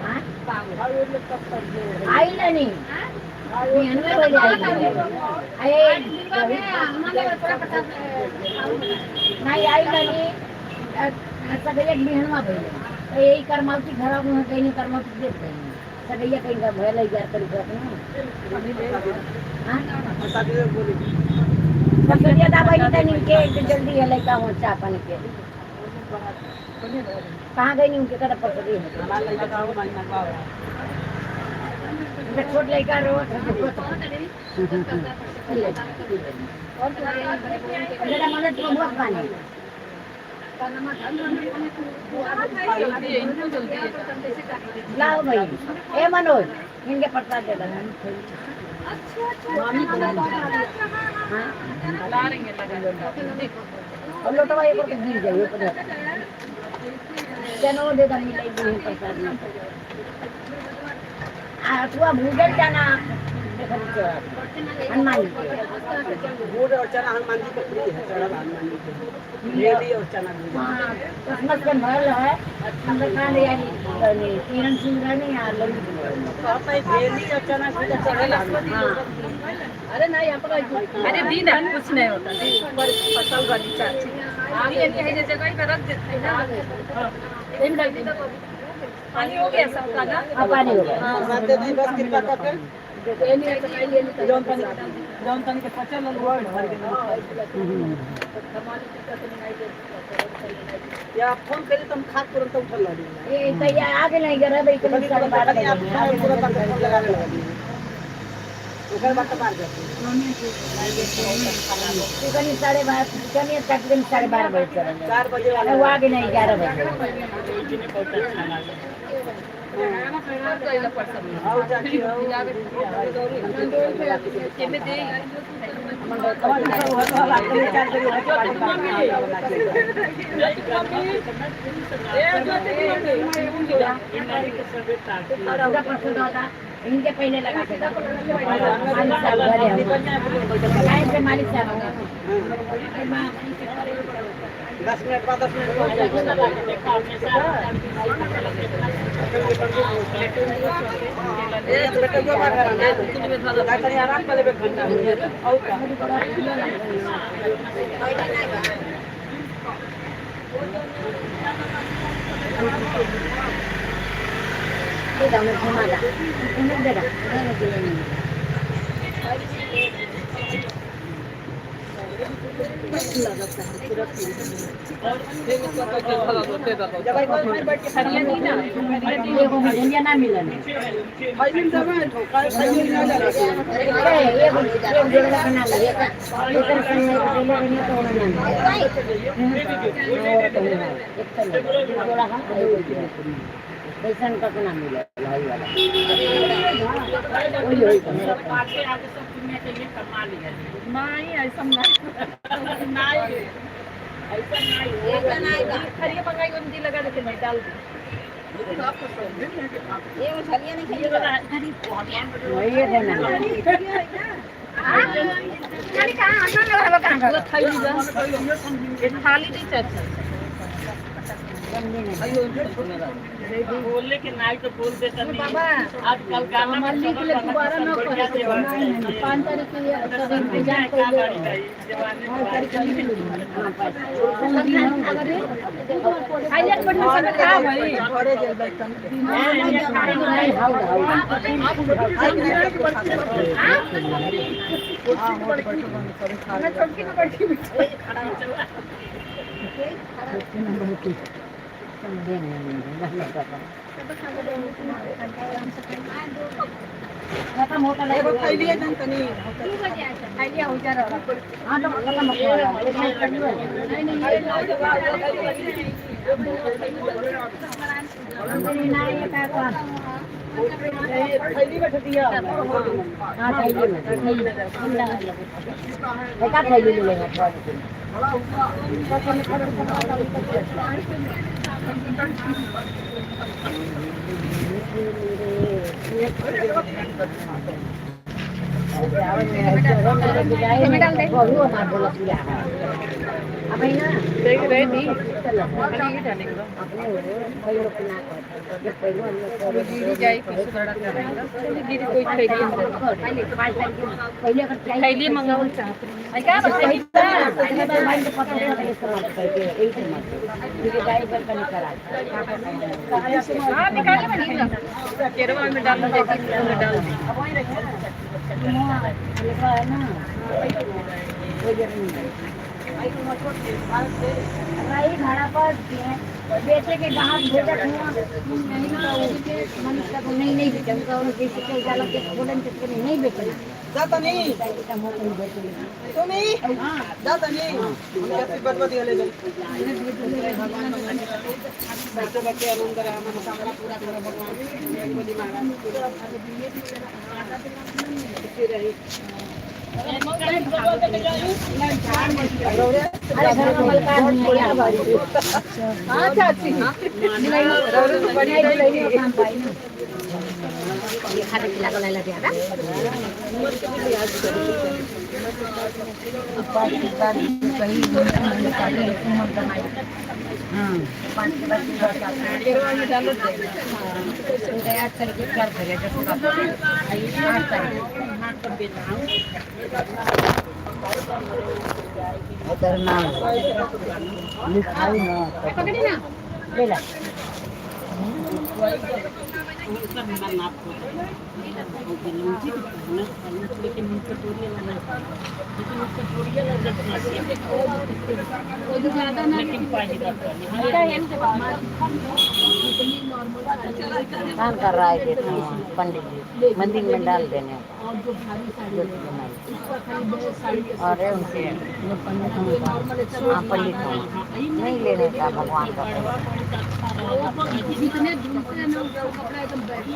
हाँ? आई नहीं 99 बजे आई आई नहीं आई नहीं सगैया बिहनवा भइले तो यही करमावती घर में कहीं नहीं करमावती देख गई सगैया कहीं का भयल यार करी करत ना। हाँ सगैया दवाई तनी के जल्दी है लइका हो चाय पानी के कहाँ गई नहीं उनके कदा परसदी है उनका छोट लइका रोत बेटा मन तो बहुत पानी। लाओ भाई ए मनोज इनके प्रसाद दे देना। हाँ और लोटवा एक और गिर जाए ऊपर चनो दे दे मिलाई दी प्रसाद में आ अथवा भूजल चना के खाली चढ़ा हनुमान जी के। गुड़ और चना हनुमान जी को प्रिय है, चढ़ा हनुमान जी के भेली और चना गुड़। हाँ, किस्मत के भरल है। हम तो कहाँ ले आई किरण सिंह रहने या ललित रहने। कहता है भेली और चना गुड़ चढ़ेला हनुमान जी। अरे नहीं यहाँ पर अरे दी ना कुछ नहीं होता ऊपर फसल वाली चाची आगे नहीं है जगह पे रख देते हैं ना। पानी हो गया सबका ना। हाँ, पानी हो गया। प्रसाद दे दी बस कृपा करके। जौन तनी जौन तनी के पचल हुआ भर के या फोन करी तो हम खा तुरंत उठल लड़ी। ये तैयार आगे नहीं गया भाई कभी 12:30 बजे। आप तुरंत फोन लगावे लगी ओकर बाद तो बाहर जाती। कहीं 12:30 कहीं तकरीबन 12:30 बजे चला। 4 बजे वाला वो आगे नहीं 11 बजे। आओ चाची आओ। पूरा प्रसाद होता इनके पहले लगा के मालिक साहब घरे हम टाइम पे मालिक साहब 10 मिनट बाद 10 मिनट बाद आराम कर लेबे घंटा और का। दे दो मैं घुमा दा दे दो एगो झंडिया ना मिलन एगो जोड़ा बना ले एक संग पहले बनी तो ना मिले एक तो जोड़ा है पैसा का ना मिले भाई वाला वही वही नहीं ऐसा नहीं ऐसा नहीं खरीय मंगाई उनकी लगा देते मैं डाल दी। ये वो छलिया नहीं खाई। वही है ना थाली दी चाचा बोलने के नाई तो बोल देता नहीं। बाबा आजकल गाना में लिख ले दोबारा न करे 5 तारीख के इंतजार कर ले भाई। एगो थैली जन तनी हाँ तो खत्म हो गया। थैली बैठ दिया। हाँ थैली में एक थैली ले लेंगे थोड़ा। थैली मंगाओ में डाल डाल भाड़ा पर बेचे के गाहक भेजत हुआ नहीं नहीं बेचे नहीं बेचना जाता नहीं तुम जाता नहीं बर्बाद ले जाओ। बच्चे बच्चे आनंद रहा मनोकामना पूरा करो भगवान महाराज खुशी रही। हाँ चाची। देखा देखी लागल है ज्यादा। पाँच के बाद 8 तारीख के 4 तारीख 8 तारीख नाम लिखाई ना पकड़ी ना ले ला। काम कर रहा है पंडित जी मंदिर में डाल देने और उनसे हाँ पंडित नहीं लेने का भगवान का। जितने धुलते हैं ना वो कपड़ा एकदम बैठ